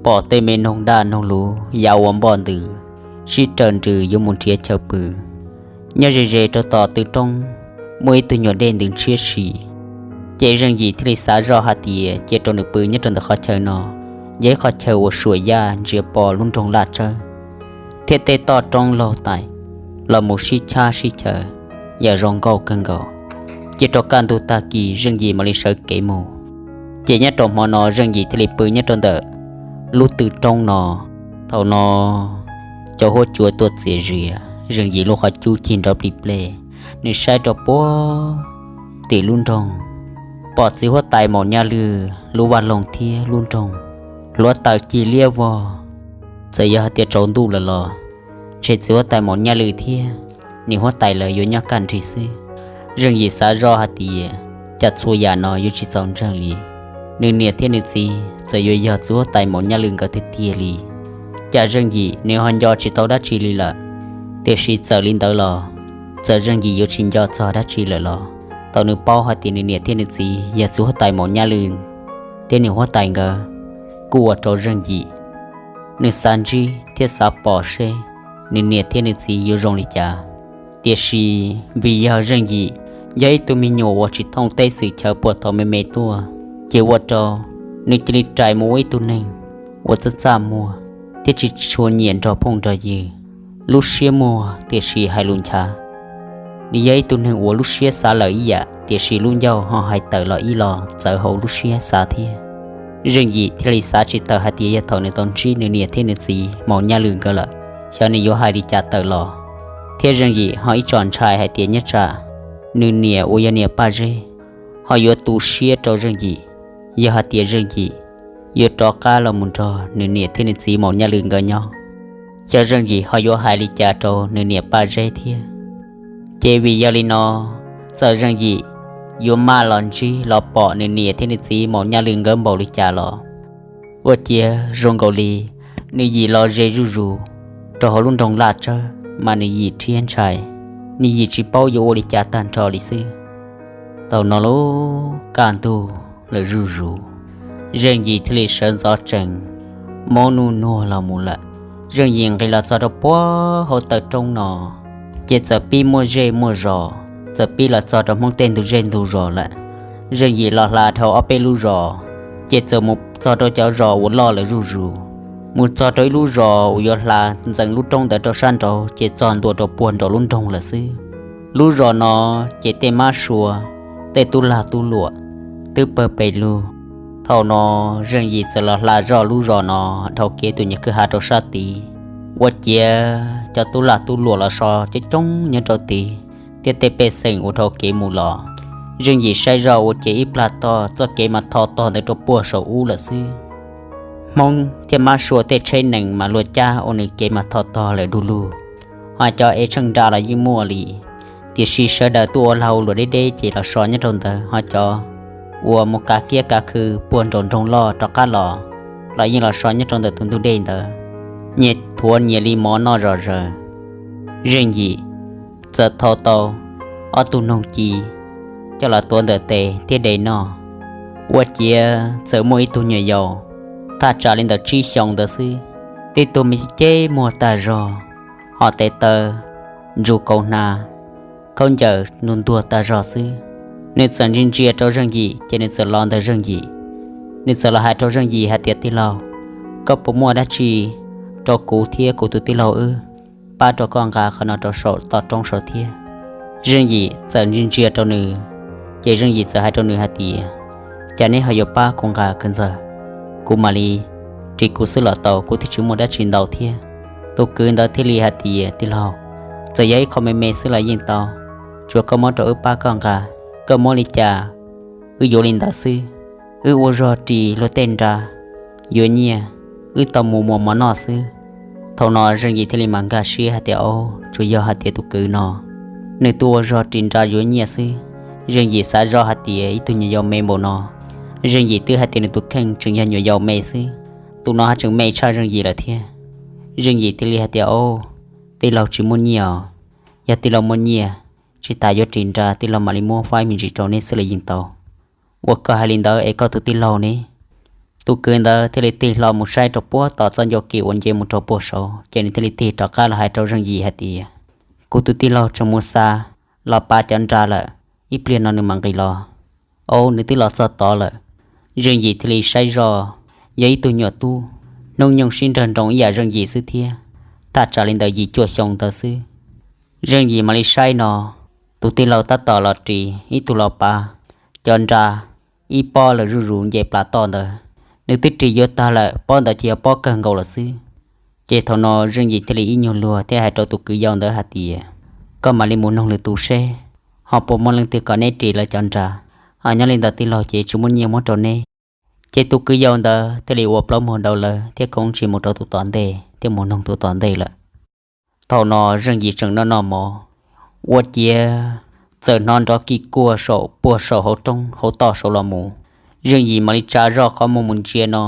Pom tej me noog daj noog luv ya ua npoj ntws, sib raws nrws yuav mus nrhiav chaw pw. Nyob ze ze rau tom tw roob muaj ib tug nyuam dej ntws ntshiab si, ces Zeej Yim thiaj li xav zoj hais tias cia rau nws pw nyob rau ntawm qhov chaw no, yog ib qhov chaw uas suam yaj ntsia pom lub nroog Laj Tsawb thiab tej toj roob laug tais los mus sib chab sib chaws yam zoo nkauj kawg nkaus. Cia rau kaj ntug tag kis Zeej Yim mam li sawv kev mus. Ces nyob rau hmo no Zeej Yim thiaj li pw nyob rau ntawm lub tw roob no. Thaum no cov huab cua tuaj txias zias, Zeej Yim lub qhov cub cig nrov plig pleg, nws saib rau puag tim lub nroog, pom txiv huab tais Maum Nyaj Lwm lub vaj loog thiab lub nroog hluav taws cig liab vog. Txawm yog hais tias tsaus ntuj lawm los ntshe txiv huab tais Maum Nyaj Lwm thiab niam huab tais lawv yuav nyob kaj nrig xwb. Zeej Yim xav zoj hais tias cas txhua yam no yuav tsis txaus ntseeg li. Nws niam thiab nws txiv txawm yuav yog txiv huab tais Maum Nyaj Lwm nkawd tiag tiag li, cas Zeej Yim nws ho nco tsis tau dab tsi li lawm. Tiam sis txawm li ntawd los txawm Zeej Yim yuav tsis nco txog dab tsi lawm los thaum nws paub hais tias nws niam thiab nws txiv yog txiv huab tais Maum Nyaj Lwm thiab niam huab tais nkawd, kuj ua rau Zeej Yim nws xav ntsib thiab xav pom seb nws niam thiab nws txiv yuav zoo li cas. Tiam sis vim yog Zeej Yim yog ib tug me nyuam uas tsis thooj tej xwm chaw puag thaum me me tuaj, ces ua rau nws cia li rais mus ua ib tug neeg uas txaj txaj muag thiab tsis tshua nyiam nrog phooj nrog ywg, lub siab muag tiam sis hais lus nchav. Nws yog ib tug neeg uas lub siab xav lawm ib yam tiam sis lub ncauj ho hais tawm los ib los txawv hauv lub siab xav thiab. Zeej Yim thiaj li xav tsis tawm hais tias yog thaum nws tau ntsib nws niam thiab nws txiv Maum Nyaj Lwm nkawd lawm, xyov nws yuav hais li cas tawm los. Thiab Zeej Yim ho ib tsom ntshai hais tias nyob tsam nws niam uas yog niam Paj Zeb ho yuav tu siab rau Zeej Yim, yog hais tias Zeej Yim yuav rov qab los mus nrog nws niam thiab nws txiv Maum Nyaj Lwm nkawd nyob, xyov Zeej Yim ho yuav hais li cas rau nws niam Paj Zeb thiab. Ces vim yog li no, txawm Zeej Yim yuav maj los ntsib los pom nws niam thiab nws txiv Maum Nyaj Lwm nkawd npaum li cas los, ua ciav zoo nkaus li nws yim los ze zuj zus rau hauv lub nroog Laj Tsawb mas nws yim rhiab ntshai, nws yim tsis paub yuav ua li cas tag nrho li xwb. Thaum no lub kaj ntug lawm zuj zus, Zeej Yim thiaj li sawv ntxov tsees, maub nuj nuag los mus lawm. Zeej Yim nqis los txog rau puag hauv taw roob no, ces txawm pib muaj zej muaj zos, txawm pib los txog rau Hmoob tej ntug zej ntug zos lawm. Zeej Yim los hla dhau ob peb lub zos, ces txawm mus txog rau cov zos uas loj lawm zuj zus, mus txog rau ib lub zos uas yuav hla ntxeev lub roob ntawd rau sab nraud ces txog ntua rau puag nraum lub nroog lawm xwb. Lub zos no ces tej mab sua, tej tub lag tub luam twb pawg pes lug. Thaum no Zeej Yim txawm los hla zoj lub zos no dhau kev tus nyuam kwj ha rau sab tid, ua ciav cov tub lag tub luam los so coob coob nyob rau tid, thiab tej pej xeem uas dhau kev mus los. Zeej Yim saib zoj ua ciav ib plag tog txoj kev mas tho tog ntawd rau puag saum ub lawm xwb. Hmoob thiab mab sua tej tsheb nees mas luag cab ua nws kev mas tho tog lawm du lug. Ho cov ev tsheej nra los yeej muaj li, tiam sis sawv daws tuaj ua lag luam deb deb ces los so nyob rau ntawd, ho cov uas mus kav kiab kav khw puag nraum nroog loj rov qab los, los yeej los so nyob rau ntawm tus ntug dej ntawd, nyias thuav nyias li mov noj zom zaws. Zeej Yim txawm thau tau ob tug noog ci coj los tuav ntawm tes thiab de noj. Ua ciav txawm muaj ib tug nyuam yaus thaj tsam li ntawm tsib xyoos ntawd xwb, tib tug me ceb muag tag zog, ho tes taw ntsus kauv hnav, khaub ncaws ntuag ntuag tag zog xwb. Nws txawm ntsia ntsia rau Zeej Yim ces nws txawm los ntawm Zeej Yim, nws txawm los hais rau Zeej Yim hais tias, Tij laug, koj puas muaj dab tsi rau kuv thiab kuv tus tij laug wb pab rau koj nqa qhov no rau saum toj roob saud thiab? Zeej Yim txawm ntsia ntsia rau nws, ces Zeej Yim txawm hais rau nws hais tias, Cas neb ho yuav pab kuv nqa kawg ntxawg? Kuv mam li ris kuv xwb los tau, kuv thiaj tsis muaj dab tsi ntau thiab. Tus kwv ntawd thiaj li hais tias, Tij laug, txawm yog ib qho me me xwb los yeej tau, tsuas koj muab rau wb pab koj nqa, koj muab li cas wb yuav li ntawd xwb. Wb ua zog ris luag tej nra yuav nyiaj, wb tau mus muas mov noj xwb. Thaum no Zeej Yim thiaj li mam nkag siab hais tias, Au, tsuas yog hais tias tus kwv no nws tuaj ua zog ris nra yuav nyiaj xwb. Zeej Yim xav zoj hais tias ib tug nyuam yaus me npaum no, Zeej Yim twb hais tias nws tus kheej tseem yog nyuam yaus me xwb, tus no haj tseem me tshaj Zeej Yim lawm thiab. Zeej Yim thiaj li hais tias, Au, tij laug tsis muaj nyiaj os. Yog tij laug muaj nyiaj, tsis tas yuav ris nra tij laug mam li muab faib me ntsis rau neb xwb los yeej tau. Ua koj hais li ntawd es koj tus tij laug ne? Tus kwv ntawd thiaj li tig hlo mus saib rau puag tom txoj ncauj kev uas nce mus rau puag saud, ces nws thiaj li tig rov qab los hais rau Zeej Yim hais tias, Kuv tus tij laug tseem mus xa los pav cov nra lawm, ib pliag no nws mam nqis los. Au, nws twb los txog tod lawm. Zeej Yim thiaj li saib zoj, yog ib tug nyuam tub hnub nyoog sib nrawg nroos ib yam Zeej Yim xwb thiab, thaj tsam li ntawm yim cuaj xyoo ntawd xwb. Zeej Yim mam li saib no, tus tij laug tab tom los ris ib tug los pav cov nra ib pob lawm zuj zus nce plas toj ntawd. Nws twb ris yuav tag lawm, pob ntawd ces yog pob kawg nkaus lawm xwb. Ces thaum no Zeej Yim thiaj li ib nyuag luag thiab hais rau tus kwv yau ntawd hais tias, Koj mam li mus noog lwm tus seb ho puas muaj leej twg kom neb ris lawv cov nra, ho nyob li ntawd tij laug ces tsis muaj nyiaj muab rau neb. Ces tus kwv yau ntawd thiaj li ua plaub muag daus lawv thiab khoov ntsis mus rau tus tom ntej thiab mus noog tus tom ntej lawm. Thaum no Zeej Yim tseem noj noj mov, ua ciav txawm hnov nrov kis kuag saum puag saum hauv roob hauv toj saud los mus. Zeej Yim mam li tsa zoj qhov muag mus ntsia no,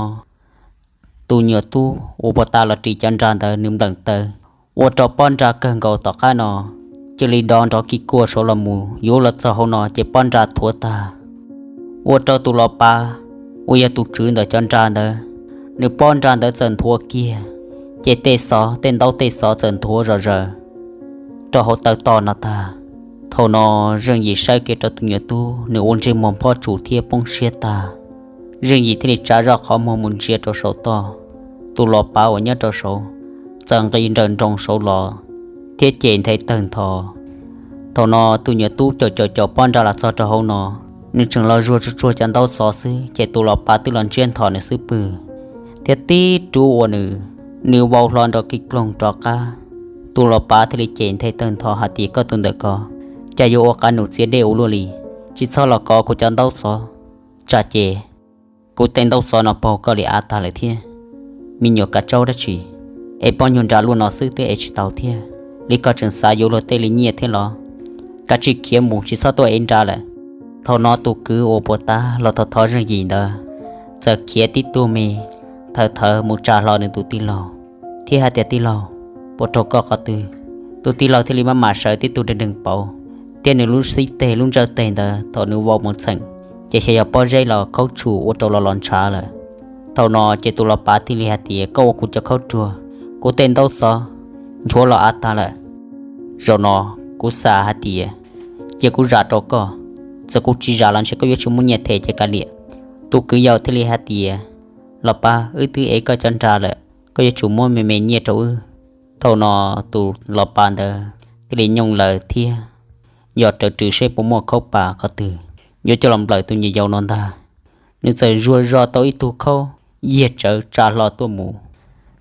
tus nyuam tub uas puag ta los ris cov nra ntawd nws npleem taw, ua rau pob nra kawg nkaus tom qab no cia li dov nrov kis kuag saud los mus, yuav los txog hauv no ces pob nra thuav tag. Ua rau tus los pav uas yog tus tswv ntawm cov nra ntawd, nws pob nra ntawd txawm nthuav kiag, ces tej xov, tej ntaub tej xov txawm nthuav zom zaws rau hauv taw toj no tag. Thaum no Zeej Yim saib kiag rau tus nyuam tub, nws ua ntsej muag phob tsuas thiab poob siab tag. Zeej Yim thiaj li tsa zoj qhov muag mus ntsia rau saum toj. Tus los pav uas nyob rau saud txawm nqis nrawm nroos saud los thiab cem nthe tawg ntho. Thaum no tus nyuam tub caum caum caum pob nra los txog rau hauv no, nws tseem los zuag tsuag tsuag cov ntaub xov xwb, ces tus los pav twb los ntsiab ntho nws xub pwg thiab tib rub ua nws, nws vau hlo nrov kis kloog rov qab. Tus los pav thiaj li cem nthe tawg ntho hais tias, Koj tus ntawm ko, cas yuav ua qab num txiav dej ua luaj li, tsis txhob los kov kuv cov ntaub xov, tsam ces kuv tej ntaub xov no paug koj li av tag lawm thiab. Me nyuam kav tsaub dab tsi es poj nyuag nra luaj no xwb twb ev tsis tau thiab li, koj tseem xav yuav luag tej li nyiaj thiab los? Kav tsij khiav mus, tsis txhob tuaj ev nra lawm. Thaum no tus kwv uas puag ta los thov thov Zeej Yim ntawd txawm khiav tib tug me thawv thawv mus tsa hlo nws tus tij laug thiab hais tias, Tij laug, puas raug koj qhov twg? Tus tij laug thiaj li maj mam sawv tib tug nreeg nreeg pauv thiab nws lub xib teg lub ntsawj teg ntawd thaum nws vau mus txheem ces xyov yog pob zeb los khaub tshum ua rau los los ntshav lawm. Thaum no ces tus los pav thiaj li hais tias, koj ua kuv cov khaub ruag, kuv tej ntaub xov nchuav los av tag lawm. Zaum no kuv xav hais tias, cia kuv zam rau koj, txawm kuv tsis zam los ntshe koj yuav tsis muaj nyiaj them ces kav liam. Tus kwv yau thiaj li hais tias, los pav, wb twb ev koj cov nra lawm, koj yuav tsum muab me me nyiaj rau wb. Thaum no tus los pav ntawd thiaj li nyooj lawv thiab yog raws rws seb puas muaj khaub pas qhov twg yuav coj los nplawm tus nyuam yaus no ntag. Nws txawm zuag zog tau ib tug khaub yiag tsawv tsa hlo tuaj mus,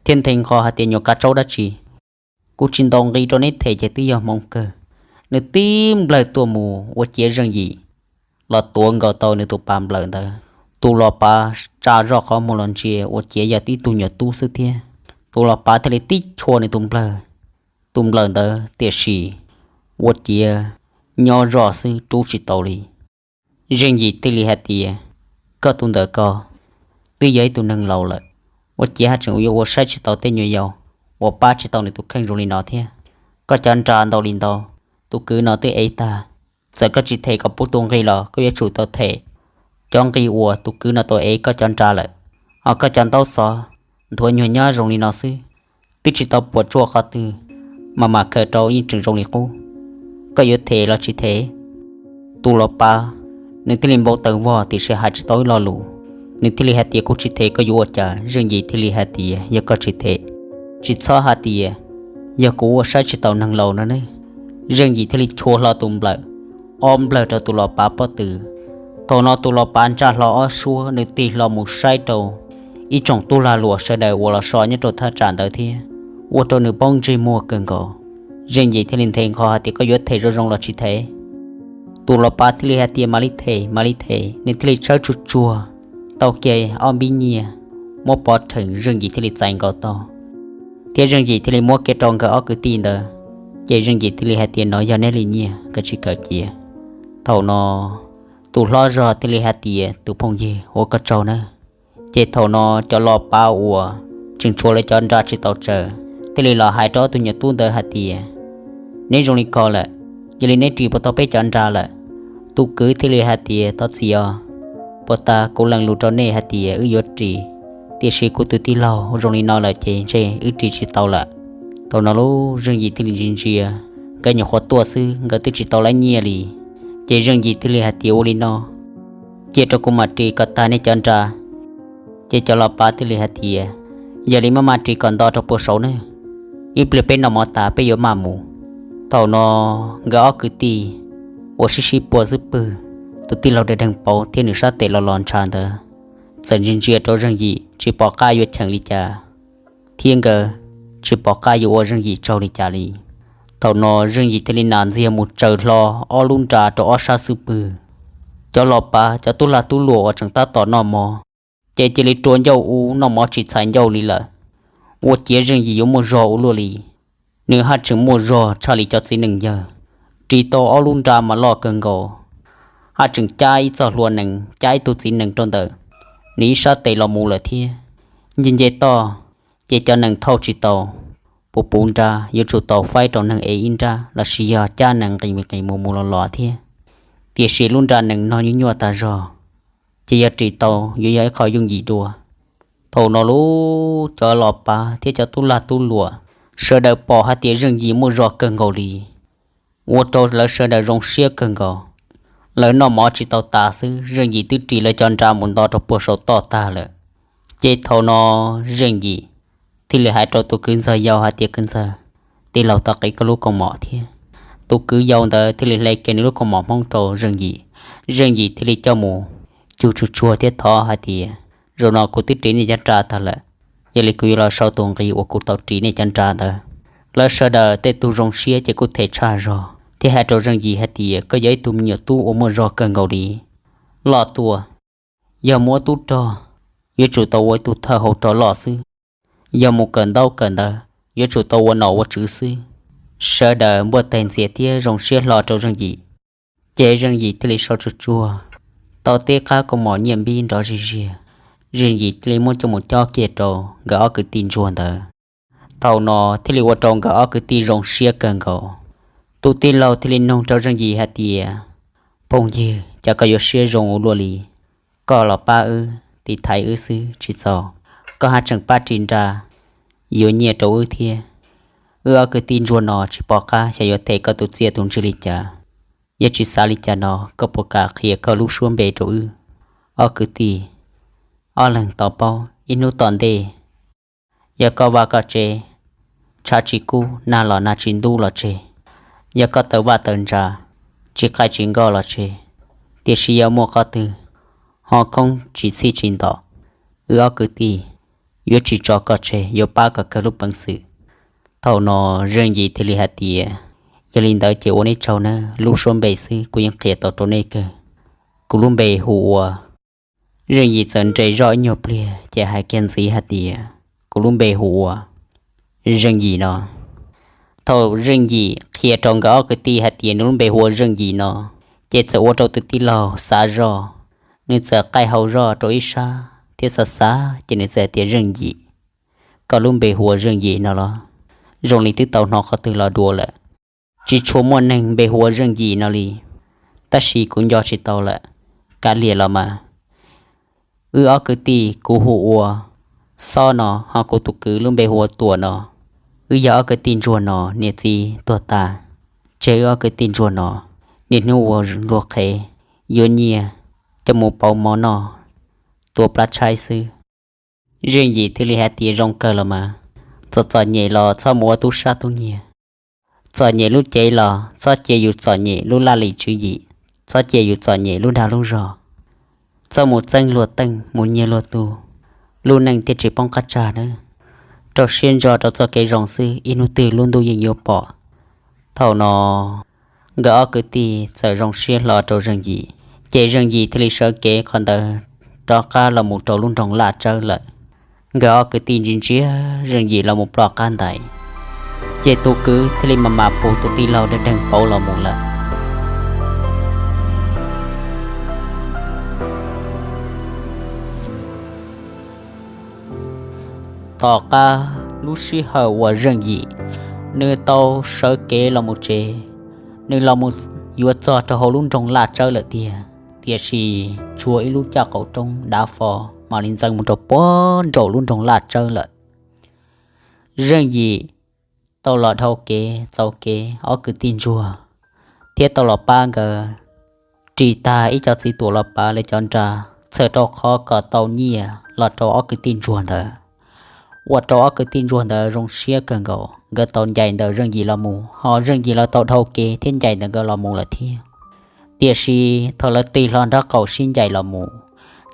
thiab nthe nqho hais tias, nyuam kav tsaub dab tsi, kuv tsis ntaus nqi rau neb them ces twb yog hmoov kawg. Nws tib nplawg tuaj mus ua ciav Zeej Yim los tuav nkaus tau nws tus pas nplawm ntawd. Tus los pav tsa zoj qhov muag los ntsia ua ciav yog tib tug nyuam tub xwb thiab. Tus los pav thiaj li tib chua nws tus nplawg, tus nplawm ntawd tiam sis ua ciav nyob zoj xwb rub tsis tau li. Zeej Yim thiaj li hais tias, koj tus ntawm ko twb yog ib tug neeg laus lawm, ua ciav haj tseem yuav ua saib tsis tau tej nyuam yaus uas pab tsis tau nws tus kheej zoo li no thiab. Koj cov nra ntau li ntau, tus kwv no twb ev tag, txawm koj tsis them kom puv tus nqi los koj yuav tsum tau them cov nqi uas tus kwv no tau ev koj cov nra lawm. Ho koj cov ntaub xov nthuav nyuag nyob zoo li no xwb, twb tsis tau puas tsuaj qhov twg, mas mam khaws rau yeej tseem zoo li qub. Koj yuav them los tsis them? Tus los pav nws thiaj li npau taws vog tiam sis hais tsis tau ib lo lus. Nws thiaj li hais tias, kuv tsis them koj yuav ua cas? Zeej Yim thiaj li hais tias, yog koj tsis them, tsis txhob hais tias yog kuv ua saib tsis taus neeg laus no ne. Zeej Yim thiaj li chua hlo tus nplawm, ob nplawg rau tus los pav pob tw. Thaum no tus los pav ntsa hlo ob suab, nws tig hlo mus saib rau ib tsoom tub lag luam sawv daws uas los so nyob rau thaj tsam ntawd thiab, ua rau nws poob ntsej muag kawg nkaus. Zeej Yim thiaj li nthe nqho hais tias, koj yuav them zoo zoo los tsis them? Tus los pav thiaj li hais tias, mam li them, mam li them. Nws thiaj li tshawb tsuag tsuag tau kiag ob npib nyiaj muab pov rhees, Zeej Yim thiaj li txais nkaus tau, thiab Zeej Yim thiaj li muab kiag rau nkawd ob kwv tij ntawd. Ces Zeej Yim thiaj li hais tias, no yog neb li nyiaj, koj tsis kawm cia. Thaum no tus hlob zog thiaj li hais tias, tus phooj ywg, ua koj tsaug nawb. Ces thaum no cov los pav uas tseem tshuav lawv cov nra tsis tau tsaws thiaj li los hais rau ob tug nyuam tub ntawd hais tias, neb zoo li ko lawm, yog li neb ris puas tau peb cov nra lawm? Tus kwv thiaj li hais tias, thov txim os, puas tas kuv lees lus rau nej hais tias wb yuav ris, tiam sis kuv tus tij laug zoo li no lawm ces ntshe wb ris tsis tau lawm. Thaum no lub Zeej Yim thiaj li ntsia ntsia nkawd nyuam qhuav tuaj xwb, nkawd twb tsis tau lab nyiaj li. Ces Zeej Yim thiaj li hais tias, ua li no, cia rau kuv mam ris kom tag nej cov nra. Ces cov los pav thiaj li hais tias, yog li maj mam ris kom nto rau puag saud ne, ib pliag peb noj mov tas peb yuav maj mus. Thaum no nkawd ob kwv tij uas sib sib puag xub pwg, tus tij laug deeg deeg pauv thiab nws sab tes los los ntshav ntawd, txawm ntsia ntsia rau Zeej Yim tsis pom qab yuav cheem li cas, thiab nkawd tsis pom qab yuav ua Zeej Yim tsaug li cas li. Thaum no Zeej Yim thiaj li nas ntxiag mus tsaws hlo ob lub nra rau ob sab xub pwg. Cov los pav cov tub lag tub luam uas tseem tab tom noj mov, ces cia li rua ncauj ub noj mov tsis txhais ncauj li lawm. Ua ciav Zeej Yim yuav muaj zog ua luaj li. Nws haj tseem muaj zog tshaj li cov txiv neej yawg, ris tau ob lub nra mas loj kawg nkaus, haj tseem cab ib txoj hlua nees, cab ib tug txiv nees rau ntawm nws ib sab tes los mus lawm thiab. Nce nce toj, ces cov nees thauj tsis tau, puv puv nra, yuav tsum tau faib rau neeg ev ib nrab lossis yog cab nees nqis nqis mus mus los los thiab. Tiam sis lub nra nees no nyuaj nyuaj tag zog, ces yog ris tau yuav yog ib qho yooj yim dua. Thaum no lub cov los pav thiab cov tub lag tub luam sawv daws pom hais tias Zeej Yim muaj zog kawg nkaus li, ua rau lawv sawv daws zoo siab kawg nkaus. Lawv noj mov tsis tau tas xwb, Zeej Yim twb ris lawv cov nra mus nto rau puag saum toj tag lawm. Ces thaum no Zeej Yim thiaj li hais rau tus kwv ntxawg yau hais tias, kwv ntxawg, tij laug tau qiv koj lub kaus mom thiab. Tus kwv yau ntawd thiaj li hle kiag nws lub kaus mom hmoob rau Zeej Yim. Zeej Yim thiaj li coj mus cug tsuag tsuag thiab thov hais tias, zaum no kuv twb ris nej cov nra tag lawm, yog li kuv yuav los sau tus nqi uas kuv tau ris nej cov nra ntawd. Lawv sawv daws tej tug zoo siab ces kuj them tshaj zog thiab hais rau Zeej Yim hais tias, koj yog ib tug me nyuam tub uas muaj zog kawg nkaus li. Loj tuaj, yog muaj tub rog, yuav tsum tau ua ib tug thawj hauv rog loj xwb. Yog mus kawm ntaub kawm ntawv, yuav tsum tau ua nom ua tswv xwb. Sawv daws npuaj teg ntxias thiab zoo siab hlo rau Zeej Yim. Ces Zeej Yim thiaj li sau tsuag tsuag tau tib qab kaus mom nyiaj npib nrov zig ziag. Zeej Yim thiaj li muab coj mus cob kiag rau nkawd ob kwv tij ntsuag ntawd. Thaum no thiaj li ua rau nkawd ob kwv tij zoo siab kawg nkaus. Tus tij laug thiaj li nug rau Zeej Yim hais tias, phooj ywg, cas koj yuav siab zoo ua luaj li? Koj los pab wb tiv thaiv wb xwb tsis txaus, koj haj tseem pab ris nra yuav nyiaj rau wb thiab. Wb ob kwv tij ntsuag no tsis pom qab xyov yuav them koj tus txiaj tus ntsig li cas. Yog tsis xav li cas no, koj puas kam qhia koj lub suab npe rau wb ob kwv tij, ob leeg tau paub ib hnub tom ntej? Yog koj vaj koj tsev tshav tsis kub, nag los nag tsis ntub los tseg, yog koj taw vaj taw ntsa tsis qaij tsis nkoj los tseg, tiam sis yog muaj qhov twg ho khoob tsis txhij tsis ntom, wb ob kwv tij yuav tsis tso koj tseg, yuav pab kom kawg lub peev xwm. Thaum no Zeej Yim thiaj li hais tias, yog li ntawd ces ua neb tsaug nawb, lub suab npe xwb kuv yeej qhia tau rau neb kawg. Kuv lub npe hu ua Zeej Yim. Txawm nres zoj ib nyuag pliag ces hais kiag ntxiv hais tias, kuv lub npe hu ua Zeej Yim no. Thaum Zeej Yim qhia rau nkawd ob kwv tij hais tias nws lub npe hu ua Zeej Yim no, ces txawm ua rau tus tij laug xav zoj, nws txawm qaij hau zog rau ib sab thiab xav xav ces nws txawm hais tias, Zeej Yim, koj lub npe hu ua Zeej Yim no los? Zoo li twb tau hnov qhov twg los dua lawm. Tsis tshua muaj neeg npe hu ua Zeej Yim no li, tab sis kuv nco tsis tau lawm. Kav liam los mas, wb ob kwv tij kuv hu ua Xob no, ho kuv tus kwv lub npe hu ua Tuam no. Wb yog ob kwv tij ntsuag no niam txiv tuag tas, tseg wb ob kwv tij ntsuag no niaj hnub ua luag qhev, yuav nyiaj coj mus pauv mov noj, tua plab tshaib xwb. Zeej Yim thiaj li hais tias, zoo kawg los mas, txom txom nyem los txhob mus ua tub sab tub nyiag, txom nyem lub cev los txhob cia yus txom nyem lub laj lim tswv yim, txhob cia yus txom nyem lub dag lub zog, txhob mus txeeb luag teej mus nyiag luag tug, lub neej thiaj tsis poob qab tsag nawb. Rau siab ntso rau txoj kev zoo xwb, ib hnub twg lub ntuj yeej yuav pom. Thaum no nkawd ob kwv tij txawm zoo siab hlo rau Zeej Yim, ces Zeej Yim thiaj li sawv kev qhov ntawd rov qab los mus rau lub nroog Laj Tsawb lawm. Nkawd ob kwv tij ntsia ntsia Zeej Yim los mus ploj qab ntais, ces tus kwv thiaj li mam mam pus tus tij laug deeg deeg pauv los mus lawm. Tom qab lub sij hawm uas Zeej Yim nws tau sawv kev los mus tsev, nws los mus yuav txog rau hauv lub nroog Laj Tsawb lawm tiag, tiam sis tshuav ib lub caj qaum roob dav fo mam li ntxeev mus rau puag nraum lub nroog Laj Tsawb lawm. Zeej Yim tau los dhau kev txaus kev ob kwv tij ntsuag, thiab tau los pab nkawd ris tag ib co txiv tuam los pav lawv cov nra, txhawm rau qhov kom tau nyiaj los rau ob kwv tij ntsuag ntawd, ua rau ob kwv tij ntsuag ntawd zoo siab kawg nkaus. Nkawd tau ncaim ntawm Zeej Yim los mus, ho Zeej Yim los tau dhau kev thiab ncaim ntawm nkawd los mus lawm thiab. Tiam sis thaum lawv tig hlo nraub qaum sib ncaim los mus,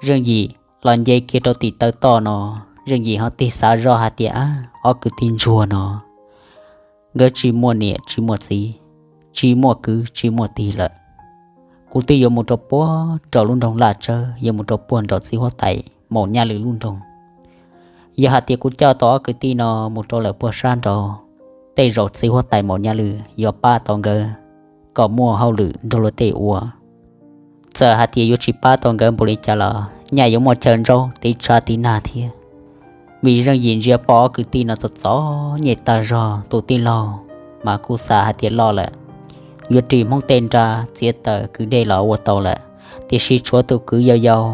Zeej Yim los nce kiag rau tim taw toj no, Zeej Yim ho tig xav zoj hais tias, ab, ob kwv tij ntsuag no nkawd tsis muaj niam tsis muaj txiv, tsis muaj kwv tsis muaj tij lawm. Kuv twb yuav mus rau puag nraum lub nroog Laj Tsawb, yuav mus rau puag nraum txiv huab tais Maum Nyaj Lwm lub nroog. Yog hais tias kuv coj tau ob kwv tij no mus rau lawm puag sab nraud, tej zaum txiv huab tais Maum Nyaj Lwm yuav pab tau nkawd kom muaj hauj lwm nrog luag tej ua. Txawm hais tias yuav tsis pab tau nkawd npaum li cas los nyaj yuav muaj chaw ntsaub tiv tshav tiv nag thiab. Vim Zeej Yim ntsia pom ob kwv tij no txom txom nyem tag zog, tus tij laug mas kuj xav hais tias loj lawm, yuav ris Hmoob tej nra txiav taws kwv dej los ua tau lawm, tiam sis tshuav tus kwv yau yau,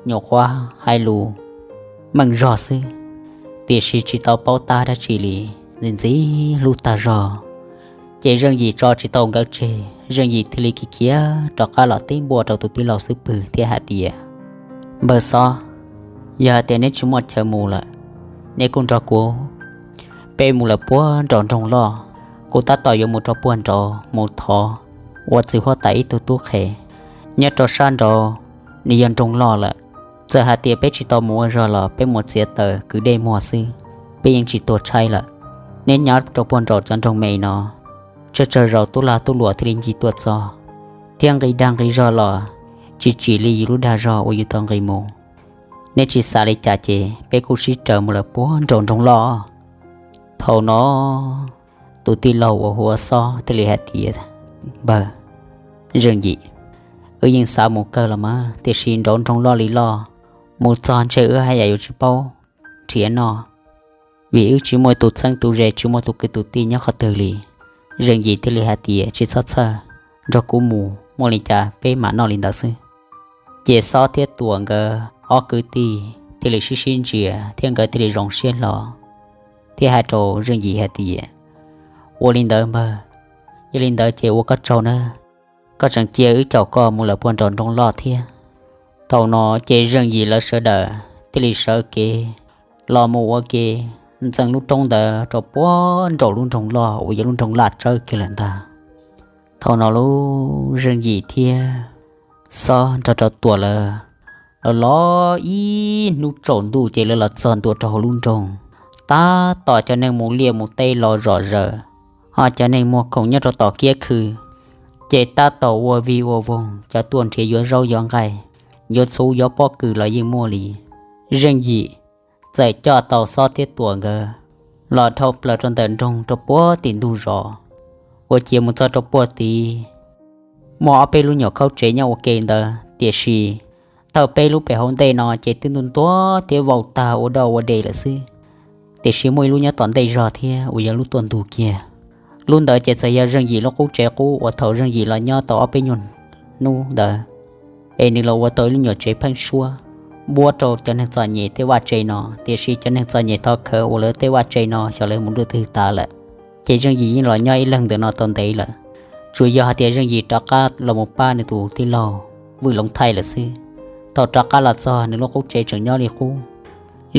nyuam qhuav hais lus meej zog xwb, tiam sis tsis tau paub tab dab tsi li, ntxim ntxim hlub tag zog. Ces Zeej Yim tso tsis tau nkawd tseg, Zeej Yim thiaj li khiav khiav rov qab los teb npua rau tus tij laug xub pwg thiab hais tias, Npawg Xob, yog hais tias neb tsis muaj chaw mus lawm, neb kuj nrog kuv, peb mus lawm puag nraum nroog loj. Kuv tab tom yuav mus rau puag nraud mus thov ua txiv huab tais ib tug tub qhe. Nyob rau sab nraud nws yog nroog loj lawm, txawm hais tias peb tsis tau mus ua zog los peb mus txiav taws kwv dej muag xwb, peb yeej tsis tuag tshaib lawm. Neb nyob rau puag nraum cov nroog me no, tsawg tsawg zaus tub lag tub luam thiaj li ncig tuaj txog, thiab nqi dag nqi zog los tsis tsim li yus lub dag zog uas yus tau nqis mus. Neb tsis xav li cas ces peb kuj sib raws mus lawm puag nraum nroog loj. Thaum no tus tij laug uas hu ua Xob thiaj li hais tias, Npawg Zeej Yim, wb yeej xav mus kawg los mas, tiam sis nraum nroog loj li loj, mus txog ntshe wb haj yam yuav tsis paub nrhiav noj, vim wb tsis muaj tus txheeb tus ze, tsis muaj tus kwv tus tij nyob qhov twg li. Zeej Yim thiaj li hais tias, Tsis txhob txhawj, nrog kuv mus, muaj li cas peb mam noj li ntawd xwb. Ces Xob thiab Tuam nkawd ob kwv tij thiaj li sib sib ntsia thiab nkawd thiaj li zoo siab hlo thiab hais rau Zeej Yim hais tias, Ua li ntawd npawg, yog li ntawd ces ua koj tsaug nawb, koj tseem cia wb caum koj mus lawm puag nraum nroog loj thiab. Thaum no ces Zeej Yim lawv sawv daws thiaj li sawv kev los mus ua ke ntxeev lub roob ntawd rau puag nraum lub nroog loj uas yog lub nroog Laj Tsawb kiag lawm ntag. Thaum no lub Zeej Yim thiab Xob nrog rau Tuam lawv los los ib hnub tsaus ntuj ces lawv los txog ntua rau hauv lub nroog. Tab tom cov neeg mus liaj mus teb los zom zaws, ho cov neeg muag khoom nyob rau tom kiab khw ces tab tom ua vij ua voog, cov tuaj nrhiav yuav zaub yuav nqaij, yuav txhuv yuav pob kws los yeej muaj li. Zeej Yim txawm coj tau Xob thiab Tuam nkawd los dhau plaws rau ntawm nroog rau puag tim ntug zos, ua ciav mus txog rau puag tid. Muaj ob peb lub nyuam khaub tsev nyob ua ke ntawd, tiam sis thawj peb lub pem hauv ntej no ces twb ntuag ntuag thiab vau tag ua doj ua de lawm xwb. Tiam sis muaj ib lub nyob tom ntej zog thiab uas yog lub tuaj ntug kiag. Lub ntawd ces txawm yog Zeej Yim lub qub tsev qub uas thaum Zeej Yim los nyob tau ob peb nyuag hnub ntawd, es nws los ua tau ib lub nyuam tsev pheeb suab npuab rau cov neeg txom nyem tej vaj tse no, tiam sis cov neeg txom nyem thov khawv uas lawv tej vaj tse no xyov lawv mus dua twg tas lawm. Ces Zeej Yim yeej los nyob ib leeg ntawm no tau ntev lawm. Tsuas yog hais tias Zeej Yim rov qab los mus pab nws tus tij laug Vwj Loov Thaij lawm xwb. Thaum rov qab los txog nws lub qub tsev tseem nyob li qub.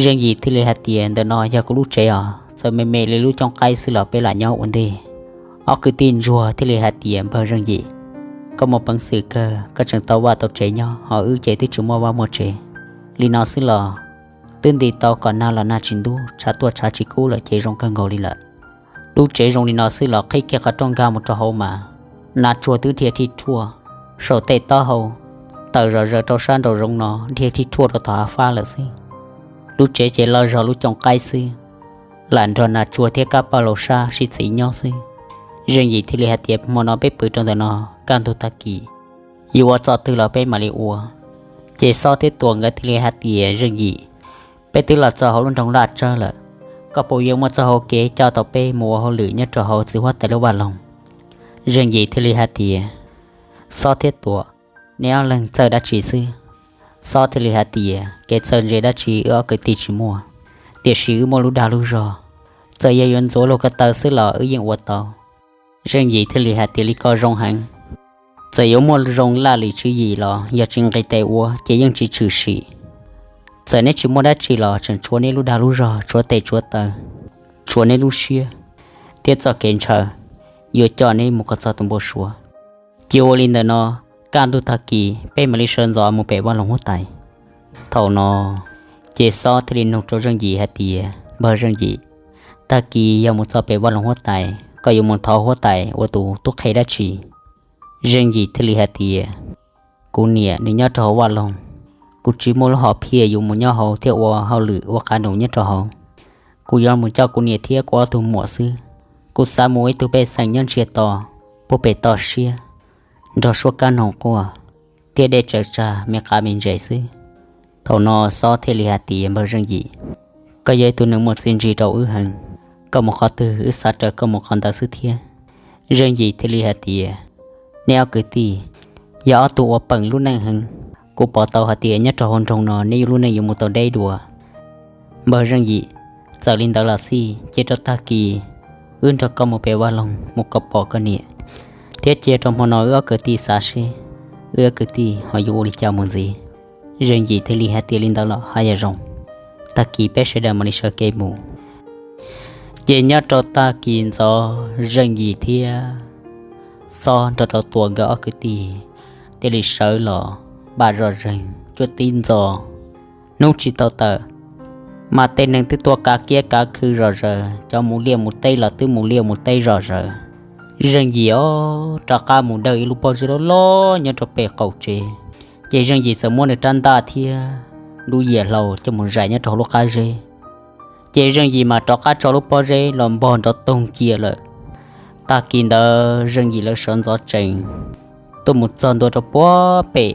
Zeej Yim thiaj li hais tias, Ntawm no yog kuv lub tsev os, txawm me me li lub cooj qaib xwb los peb lam nyob ua ntej. Ob kwv tij ntsuag thiaj li hais tias, Npawg Zeej Yim, koj muaj peev xwm kawg, koj tseem tau vaj tau tsev nyob, ho wb ces twb tsis muaj vaj muaj tsev. Li no xwb los twb nti tau kom nag los nag tsis ntub, tshav tuaj tshav tsis kub lawm ces zoo kawg nkaus li lawm. Lub tsev zoo li no xwb los qhib kiag qhov rooj nkag mus rau hauv mas nag tsuag twb dhia thij rhuaj, saum tej taub hau tawm zom zaws rau sab nraum zoov no dhia thij rhuaj rau tom hav fab lawm xwb. Lub tsev ces loj zog lub cooj qaib xwb, lam nrog nag tsuag thiab kab paj laug sab sib txiv nyob xwb. Zeej Yim thiaj li hais tias, Hmo no peb pw rau ntawm no, kaj ntug tag kis yuav ua txoj twg los peb mam li ua. Ces Xob thiab Tuam nkawd thiaj li hais tias, Zeej Yim, peb twb los txog hauv lub nroog Laj Tsawb lawm, koj puas yuav muaj txoj hau kev coj tau peb mus ua hauj lwm nyob rau hauv txiv huab tais lub vaj loog? Zeej Yim thiaj li hais tias, Xob thiab Tuam, neb ob leeg txawj dab tsi xwb? Xob thiaj li hais tias, Kev txawj ntse dab tsi wb ob kwv tij tsis muaj, tiam sis wb muaj lub dag lub zog. Txawm yog yuav ntxuav luag ko taw xwb los wb yeej ua tau. Zeej Yim thiaj li hais tias, Li ko zoo heev. Txawm yuav muaj zoo laj lim tswv yim los yog tsis nqis tes ua ces yeej tsis tshwm sim. Txawm neb tsis muaj dab tsi los tseem tshuav neb lub dag lub zog, tshuav tes tshuav taw, tshuav neb lub siab thiab txoj kev ntshaw yuav coj neb mus kom txog tus npau suav. Cia ua li ntawm no, kaj ntug tag kis peb mam li sawv ntxov mus pem vaj loog huab tais. Thaum no ces Xob thiaj li nug rau Zeej Yim hais tias, Npawg Zeej Yim, tag kis yog mus txog pem vaj loog huab tais, koj yuav mus thov huab tais ua tus tub qhe dab tsi? Zeej Yim thiaj li hais tias, Kuv niam nws nyob rau hauv vaj loog, kuv tsis muaj lub hom phiaj yuav mus nyob hauv thiab ua hauj lwm ua qab nus nyob rau hauv. Kuv yuav mus coj kuv niam thiab kuv ob tug muam xwb. Kuv xav mus ua ib tug pej xeem nyob ntsiag to, puag pem toj siab, nrog suab kab noog quaj thiab dej tsaws tsag me qab me ntses xwb. Thaum no Xob thiaj li hais tias, Npawg Zeej Yim, koj yog ib tug neeg muaj txiaj ntsig rau wb heev, koj mus qhov twg wb xav raws koj mus qhov ntawd xwb thiab. Zeej Yim thiaj li hais tias, Neb ob kwv tij yog ob tug uas peem lub neej heev, kuv pom tau hais tias nyob rau hauv nroog no neb lub neej yuav mus tau deb dua. Npawg Zeej Yim, txawm li ntawd los xij, cia rau tag kis wb nrog koj mus pem vaj loog mus kom pom koj niam, thiab cia rau hmo no wb ob kwv tij xav seb wb ob kwv tij ho yuav ua li cas mus ntxiv. Zeej Yim thiaj li hais tias, Li ntawd los haj yam zoo, tag kis peb sawv daws mam li sawv kev mus. Ces nyob rau tag kis ntxov Zeej Yim thiab Xob nrog rau Tuam nkawd ob kwv tij thiaj li sawv los npaj zoj zeeg cuaj tib ntxo. Hnub tsis tau tawm, mas tej neeg twb tuaj kav kiab kav khw zom zaws, cov mus liaj mus teb los twb mus liaj mus teb zom zaws. Zeej Yim os rov qab mus dawj ib lub pob zeb loj loj nyob rau pem qaum tsev. Ces Zeej Yim txawm muab nws rab ntaj thiab lub yias hlau coj mus zais nyob rau hauv lub qab zeb. Ces Zeej Yim mas rov qab tso lub pob zeb los npog nrov toog cia lawm. Tag kis ntawd Zeej Yim lawv sawv ntxov tsees tuaj mus txog ntua rau puag pem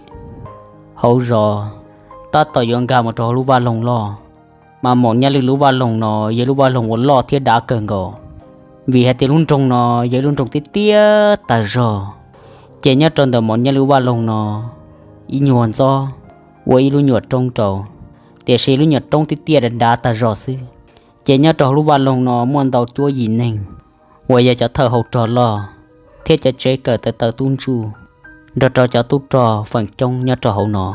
hauv zos, tab tom yuav nkag mus rau hauv lub vaj loog loj. Mas Maum Nyaj Lwj lub vaj loog no yog lub vaj loog uas loj thiab dav kawg nkaus, vim hais tias lub nroog no yog ib lub nroog tiaj tiaj tas zog, Ces nyob rau ntawm Maum Nyiaj Lwj vaj loog no, ib nyuag ntxob ua ib lub nyuam roob rau, tiam sis lub nyuam roob tib tiaj dav dav tag zog xwb. Ces nyob rau hauv lub vaj loog no muaj ntau cuab yim neeg uas yog cov thawj hau rog loj thiab cov tsev kawm tawv tawv tub ntsuj nrog rau cov tub rog feem coob nyob rau hauv no.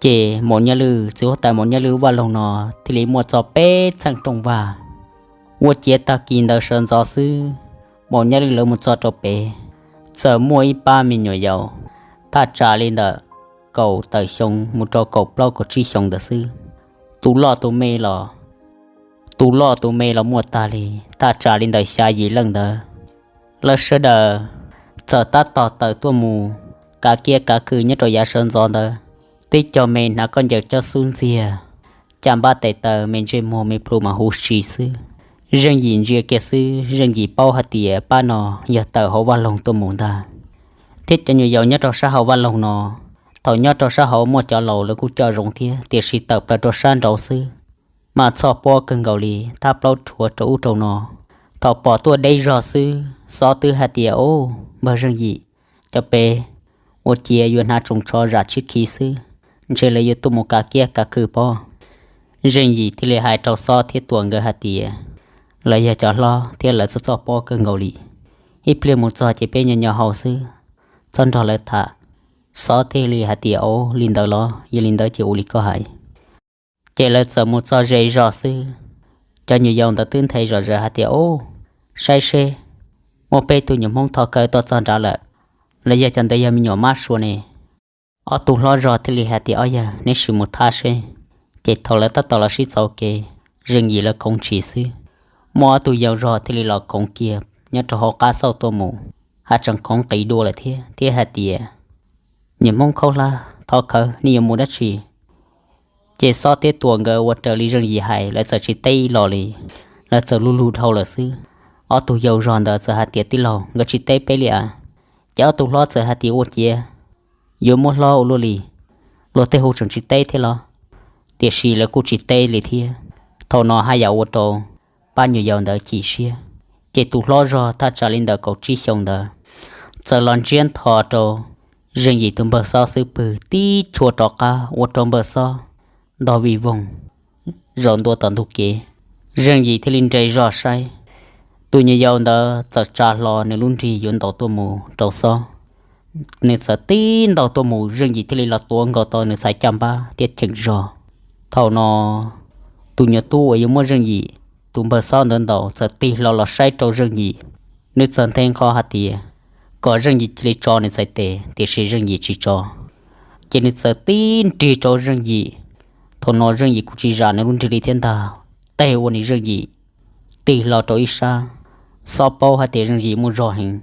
Ces Maum Nyiaj Lwj txiv huab tais Maum Nyiaj Lwj lub vaj loog no thiaj li muaj txog peb txheej rooj vag. Ua ciav tag kis ntawd sawv ntxov xwb, Maum Nyiaj Lwj lawv mus txog rau pem, txawm muaj ib pab me nyuam yaus thaj tsam li ntawm kaum tawm xyoo mus rau kaum plaub kaum tsib xyoo ntawd xwb. Tus loj tus me los, tus loj tus me los muaj tag li, thaj tsam li ntawm xya yim leej ntawd. Lawv sawv daws txawm tab tom tawm tuaj mus kav kiab kav khw nyob rau yav sawv ntxov ntawd. Tib co me hnav khaub ncaws cob xub ntxiag, caj npab tes taw, me ntsej muag me plhu mas huv si xwb. Zeej Yim ntsia kiag xwb, Zeej Yim paub hais tias pab no yog tawm hauv vaj loog tuaj mus ntag. Thiab cov nyuam yaus nyob rau sab hauv vaj loog no, thaum nyob rau sab hauv muaj cov laus lawv kuj coj zoo thiab, tiam sis tawm plaws rau sab nraud xwb mas txhoj pob kawg nkaus li, thab plaub rhuav rau ub rau no. Thaum pom tuaj deb zog xwb, Xob twb hais tias, Ub, npawg Zeej Yim, cov pem ua ciav yuav hnav tsoos tsho zam tshiab khiv xwb, ntshe lawv yuav tuaj mus kav kiab kav khw pob. Zeej Yim thiaj li hais rau Xob thiab Tuam nkawd hais tias, Lawv yog cov hlob thiab lawv txhoj txhoj pob kawg nkaus li. Ib pliag mus txog ces peb nyo nyo hau xwb, txhob nrog lawv tham. Xob thiaj li hais tias, Ub, li ntawd los? Yog li ntawd ces ua li koj hais. Ces lawv txawm mus txog ze zog xwb, cov nyuam yaus ntawd twb nthe zom zaws hais tias, Ub, saib seb, muaj peb tug nyuam Hmoob thov khawv tuaj txog nrad lawm. Lawv yog cov ntawd yog me nyuam mab sua ne? Ob tug hlob zog thiaj li hais tias, Ob yawg, neb sim mus thab seb. Ces thaum lawv tab tom los sib txaus kev, Zeej Yim lawv khoov ntshis xwb, muaj ob tug yau zog thiaj li los khoov kiag nyob rau hauv qab xauj tuaj mus, haj tseem khoov qis dua lawm thiab, thiab hais tias, Nyuam Hmoob khaub hlab thov khawv, nej yuav mus dab tsi? Ces Xob thiab Tuam nkawd ua raws li Zeej Yim hais, lawv txawm tsis teb ib los li. Lawv txawm luag lug dhau lawm xwb. Ob tug yau zog ntawd txawm hais tias, Tij laug, nkawd tsis teb peb li as. Ces ob tug hlob txawm hais tias, Ua ciav yuav muab hlob ua luaj li, luag tej hu tseem tsis teb thiab los? Tiam sis lawv kuj tsis teb li thiab. Thaum no haj yam ua rau pab nyuam yaus ntawd chim siab. Ces tus hlob zog thaj tsam li ntawm kaum tsib xyoo ntawd txawm los ntsiab ntho rau Zeej Yim tus npawg Xob xub pwg tib chua rov qab, ua rau npawg Xob ntog vij voog zaum ntua tom ntug kev. Zeej Yim thiaj li nres zog saib, tus nyuam yaus ntawd txawm tsa hlo nws lub nrig yuav ntaus tuaj mus rau Xob. Nws txawm tib ntaus tuaj mus, Zeej Yim thiaj li los tuav nkaus tau nws txhais caj npab thiab cheem zog. Thaum no tus nyuam tub uas yuav muab Zeej Yim tus npawg Xob ntawd ntaus txawm tig hlo los saib rau Zeej Yim. Nws txawm nthe nqho hais tias kom Zeej Yim cia li tso nws txhais tes, tiam sis Zeej Yim tsis tso. Ces nws txawm tib nrig rau Zeej Yim. Thaum no Zeej Yim kuj tsis zam nws lub nrig li thiab ntag, teg ua nws Zeej Yim tig hlo rau ib sab. Xob paub hais tias Zeej Yim muaj zog heev.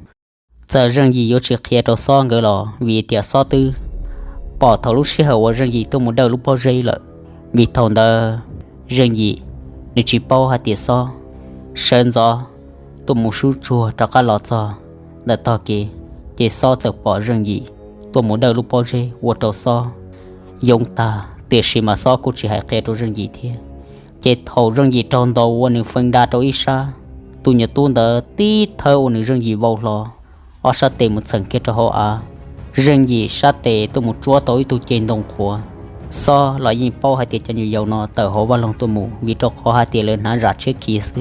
Txawm Zeej Yim yuav tsis qhia rau Xob nkawd los vim tias Xob twb pom thaum lub sij hawm uas Zeej Yim tuaj mus dawj lub pob zeb lawm. Vim thaum ntawd Zeej Yim nws tsis paub hais tias Xob sawv ntxov tuaj mus sub tsuag rov qab los txog ntawm tog kev, ces Xob txawm pom Zeej Yim tuaj mus dawj lub pob zeb ua rau Xob yoov tag, tiam sis mas Xob kuj tsis hais qhia rau Zeej Yim thiab. Ces thaum Zeej Yim raug ntaus ua nws feeb da rau ib sab, tus nyuam tub ntawd tib thawb ua nws Zeej Yim vau hlo, ob sab tes mus txheem kiag rau hauv av. Zeej Yim sab tes tuaj mus tsuab tau ib tug ceg ntoo qhuav. Xob los yeej paub hais tias cov nyuam yaus no tawm hauv vaj loog tuaj mus, vim rau qhov hais tias lawv hnav zam tshiab khiv xwb.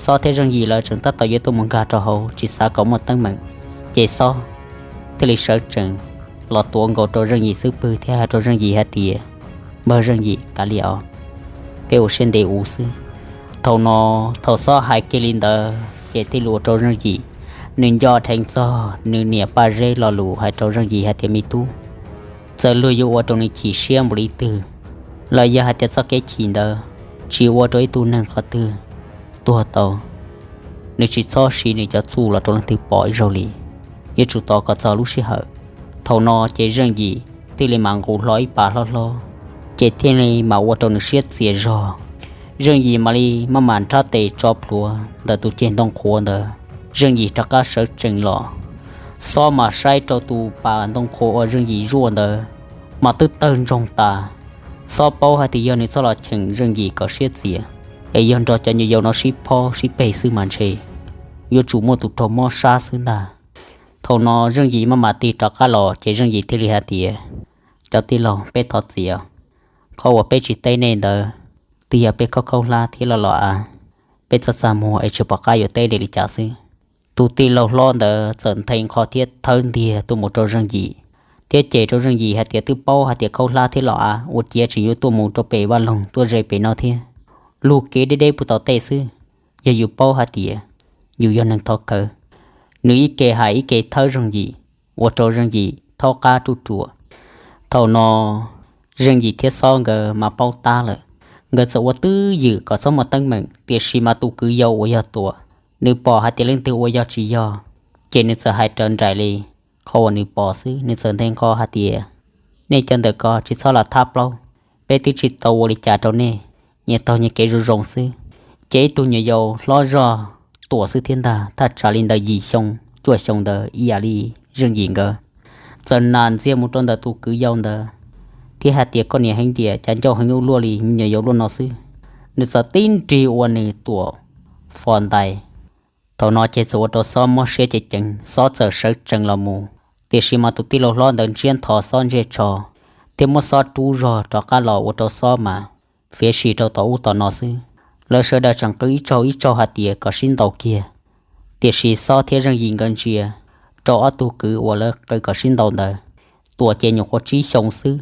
Xob thiab Zeej Yim lawv tseem tab tom yuav tuaj mus nkag rau hauv, tsis xav kom muaj teeb meem. Ces Xob thiaj li sawv tsees los tuav nkaus rau Zeej Yim xub pwg thiab hais rau Zeej Yim hais tias, Npawg Zeej Yim, kav liam os, peb ua siab ntev ua xwb. Thaum no, thaum Xob hais kiag li ntawd ces thiaj li ua rau Zeej Yim nws nco dheev txog nws niam Paj Zeb lo lus hais rau Zeej Yim hais tias, Me tub, txawm luag yuav ua rau nws chim siab npaum li twg los yog hais tias txoj kev chim ntawd tsis ua rau ib tug neeg qhov twg tuag tau, nws tsis txhob siv nws cov txuj los rau leej twg pom ib zaug li. Yuav tsum tos kom txog lub sij hawm. Thaum no ces Zeej Yim thiaj li mam nqus hlo ib pas hlob hlob, ces thiaj li mam ua rau nws siab txias zog. Zeej Yim mam li maj mam nrhab tes tso plhuav ntawm tus ceg ntoo qhuav ntawd, Zeej Yim rov qab sawv tsees los. Xob mas saib rau tus pas ntoo qhuav uas Zeej Yim zuaj ntawd mas twb tawg ntsoog tas. Xob paub hais tias yog nws txhob los cheem Zeej Yim kom siab txias, es yog nrog cov nyuam yaus no sib phob sib peg xwb mas ntshe yuav tsum muaj tus raug mob sab xwb ntag. Thaum no Zeej Yim maj mam tig rov qab los ces Zeej Yim thiaj li hais tias, Cov tij laug, peb thov txim os. Qhov uas peb tsis teb nej ntawd twb yog peb khaub khaub hlab thiab los los av, peb txaj txaj muag es tsis pom qab yuav teb li li cas xwb. Tus tij laug hlob ntawd txawm nthe nqho thiab thawb ntiag tuaj mus rau Zeej Yim, thiab cem rau Zeej Yim hais tias twb paub hais tias khaub hlab thiab los av ua ciav tseem yuav tuaj mus rau pem vaj loog tuaj ze pem no thiab. Lug kev deb deb puag tom tej xwb, yog yus paub hais tias yus yog neeg thov khawv. Nws ib ke hais ib ke thawb Zeej Yim, ua rau Zeej Yim thaub qab ruj ruam. Thaum no Zeej Yim thiab Xob nkawd mas paub tab lawm, nkawd txawm ua twj ywm kom txhob muaj teeb meem, tiam sis mas tus kwv yau uas yog Tuam, nws pom hais tias leej twg ua yog tsis yog, ces nws txawm hais raws nraim li qhov uas nws pom xwb. Nws txawm nthe nqho hais tias, Nej cov ntawm ko tsis txhob los thab plaub, peb twb tsis tau ua li cas rau nej, nyias taug nyias kev zoo zoo xwb. Ces ib tug nyuam yaus hlob zog Tuam xwb thiab ntag, thaj tsam li ntawm yim xyoo cuaj xyoo ntawd ib yam li Zeej Yim nkawd, txawm nam ntxiag mus rau ntawm tus kwv yau ntawd thiab hais tias, Koj niam heev tiag, cas ncauj heev ua luaj li, me nyuam yaus luaj no xwb. Nws txawm tib nrig ua nws Tuam fos ntais. Thaum no ces txawm ua rau Xob mob siab ceev ceev, Xob txawm sawv tsees los mus, tiam sis mas tus tij laug hlob ntawd ntsiab nthos Xob ntsej tsho thiab muab Xob rub zog rov qab los ua rau Xob mas fiav sim rau tom ub tom no xwb. Lawv sawv daws tseem qw ib tsaug ib tsaug hais tias kom sib ntaus kiag, tiam sis Xob thiab Zeej Yim nkawd ntsia rau ob tug kwv uas lawv qw kom sib ntaus ntawd. Tuam ces nyuam qhuav tsib xyoo xwb,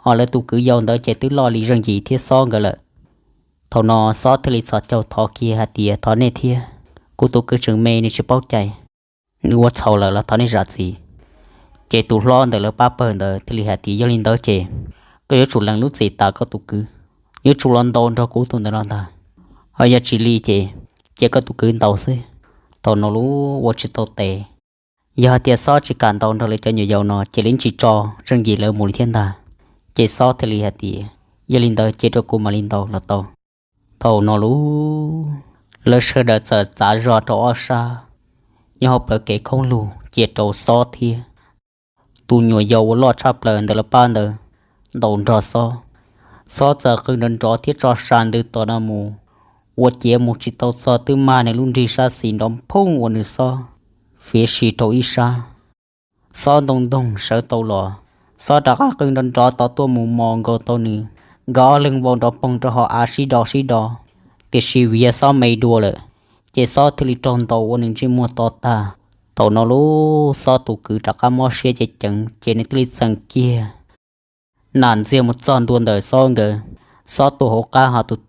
ho lawv tus kwv yau ntawd ces twb loj li Zeej Yim thiab Xob nkawd lawm. Thaum no Xob thiaj li txhos caug thov kiag hais tias, Thov nej thiab, kuv tus kwv tseem me nws tsis paub cai, nws ua txhaum lawm los thov nej zam txim. Ces tus hlob ntawm lawv pab pawg ntawd thiaj li hais tias, Yog li ntawd ces koj yuav tsum lees lub txim tas koj tus kwv, yuav tsum los ntaus nrog kuv tus ntawd no ntag. Ho yog tsis li ces cia koj tus kwv ntaus xwb. Thaum no lub ua tsis tau tes, yog hais tias Xob tsis kam ntaus nrog lawv cov nyuam yaus no ces lawv tsis tso Zeej Yim lawv mus li thiab ntag. Ces Xob thiaj li hais tias, Yog li ntawd cia rau kuv mam li ntaus los tau. Thaum no lub, lawv sawv daws txawm txav zog rau ob sab nyob hauv plawv kev khoob lug cia rau Xob thiab tus nyuam yaus uas loj tshaj plaws ntawm lawv pab ntawd ntaus nrog Xob. Xob txawm qw nrov nrov thiab tso sa ntws tom no mus, ua ciav mus tsis tau txog twb mag nws lub nrig sab xis nrov phooj ua nws xob fiav sim rau ib sab. Xob ntoo ntoog sawv tau los, Xob rov qab qw nrov nrov tos tuaj mus mos nkaus tau nws, nkawd ob leeg vau nrov poog rau hauv av sib do sib do. Tiam sis vim yog Xob me dua lawm, ces Xob thiaj li raug ntaus ua nws ntsej muag to tag. Thaum no lub Xob tus kwv rov qab mob siab ceev ceev ces nws thiaj li txeem kiag nam ntxiag mus txog ntua ntawm Xob nkawd. Xob tua hauv qab ho tus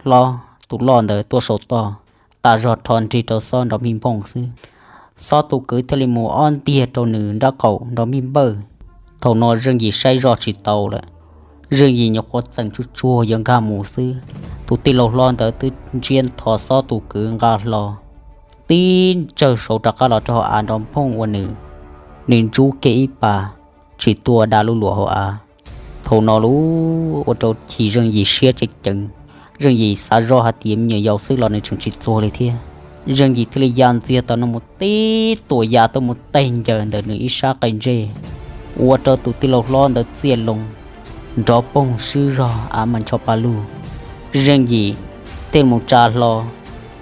hlob tus loj ntawd tuaj saum toj, tas zog rho nrig rau Xob nrov mij npooj xwb. Xob tus kwv thiaj li mus ob ntiag rau nws nrab qaum nrov mij npawj. Thaum no Zeej Yim saib zoj tsis tau lawm, Zeej Yim nyuam qhuav txeem tsuag tsuag yuav nkag mus xwb, tus tij laug hlob ntawd twb ntsiab nthos Xob tus kwv nqa hlo, tib ntsawg saud rov qab los rau hauv av nrov nphooj ua nws, nws ntsub kiag ib pas tsis tuaj da lub luam hauv av. Thaum no lub ua rau chim Zeej Yim siab tseem ceev. Zeej Yim xav zoj hais tias me nyuam yaus xwb los nws tseem tsis txuag li thiab. Zeej Yim thiaj li ya ntxiag tau no mus tib tuam ya tuaj mus teg ncaws ntawm nws ib sab qe ntsej, ua rau tus tij laug hlob ntawd txiaj loo nrov poog swb zog av mas ncho pa lug. Zeej Yim thiaj mus tsa hlo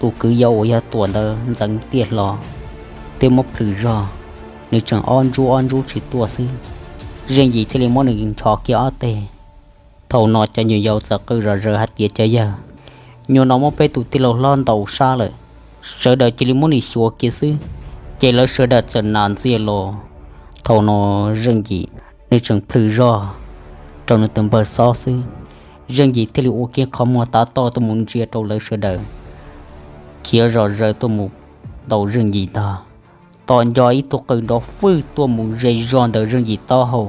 tus kwv yau uas yog Tuam ntawd ntxeev tiaj hlo thiab muab plhws zog, nws tseem ob ntsub ob ntsub tsis tuaj xwb. Zeej Yim thiaj li muab nws nchos kiag ob teg. Thaum no cov nyuam yaus txawm qw zom zaws hais tias, Cov yawg, nyuag no muab peb tus tij laug hlob ntaus sab lawm. Sawv daws cia li muab nws xyuas kiag xwb. Ces lawv sawv daws txawm nam ntxiag los. Thaum no Zeej Yim nws tseem plhws zog rau nws tus npawg Xob xwb. Zeej Yim thiaj li ua kiag qhov muag tav toj tuaj mus ntsia rau lawv sawv daws, khiav zom zaws tuaj mus ntaus Zeej Yim ntag. Tos nco ib tug qws nrov fwj tuaj mus ze zog ntawm Zeej Yim taub hau.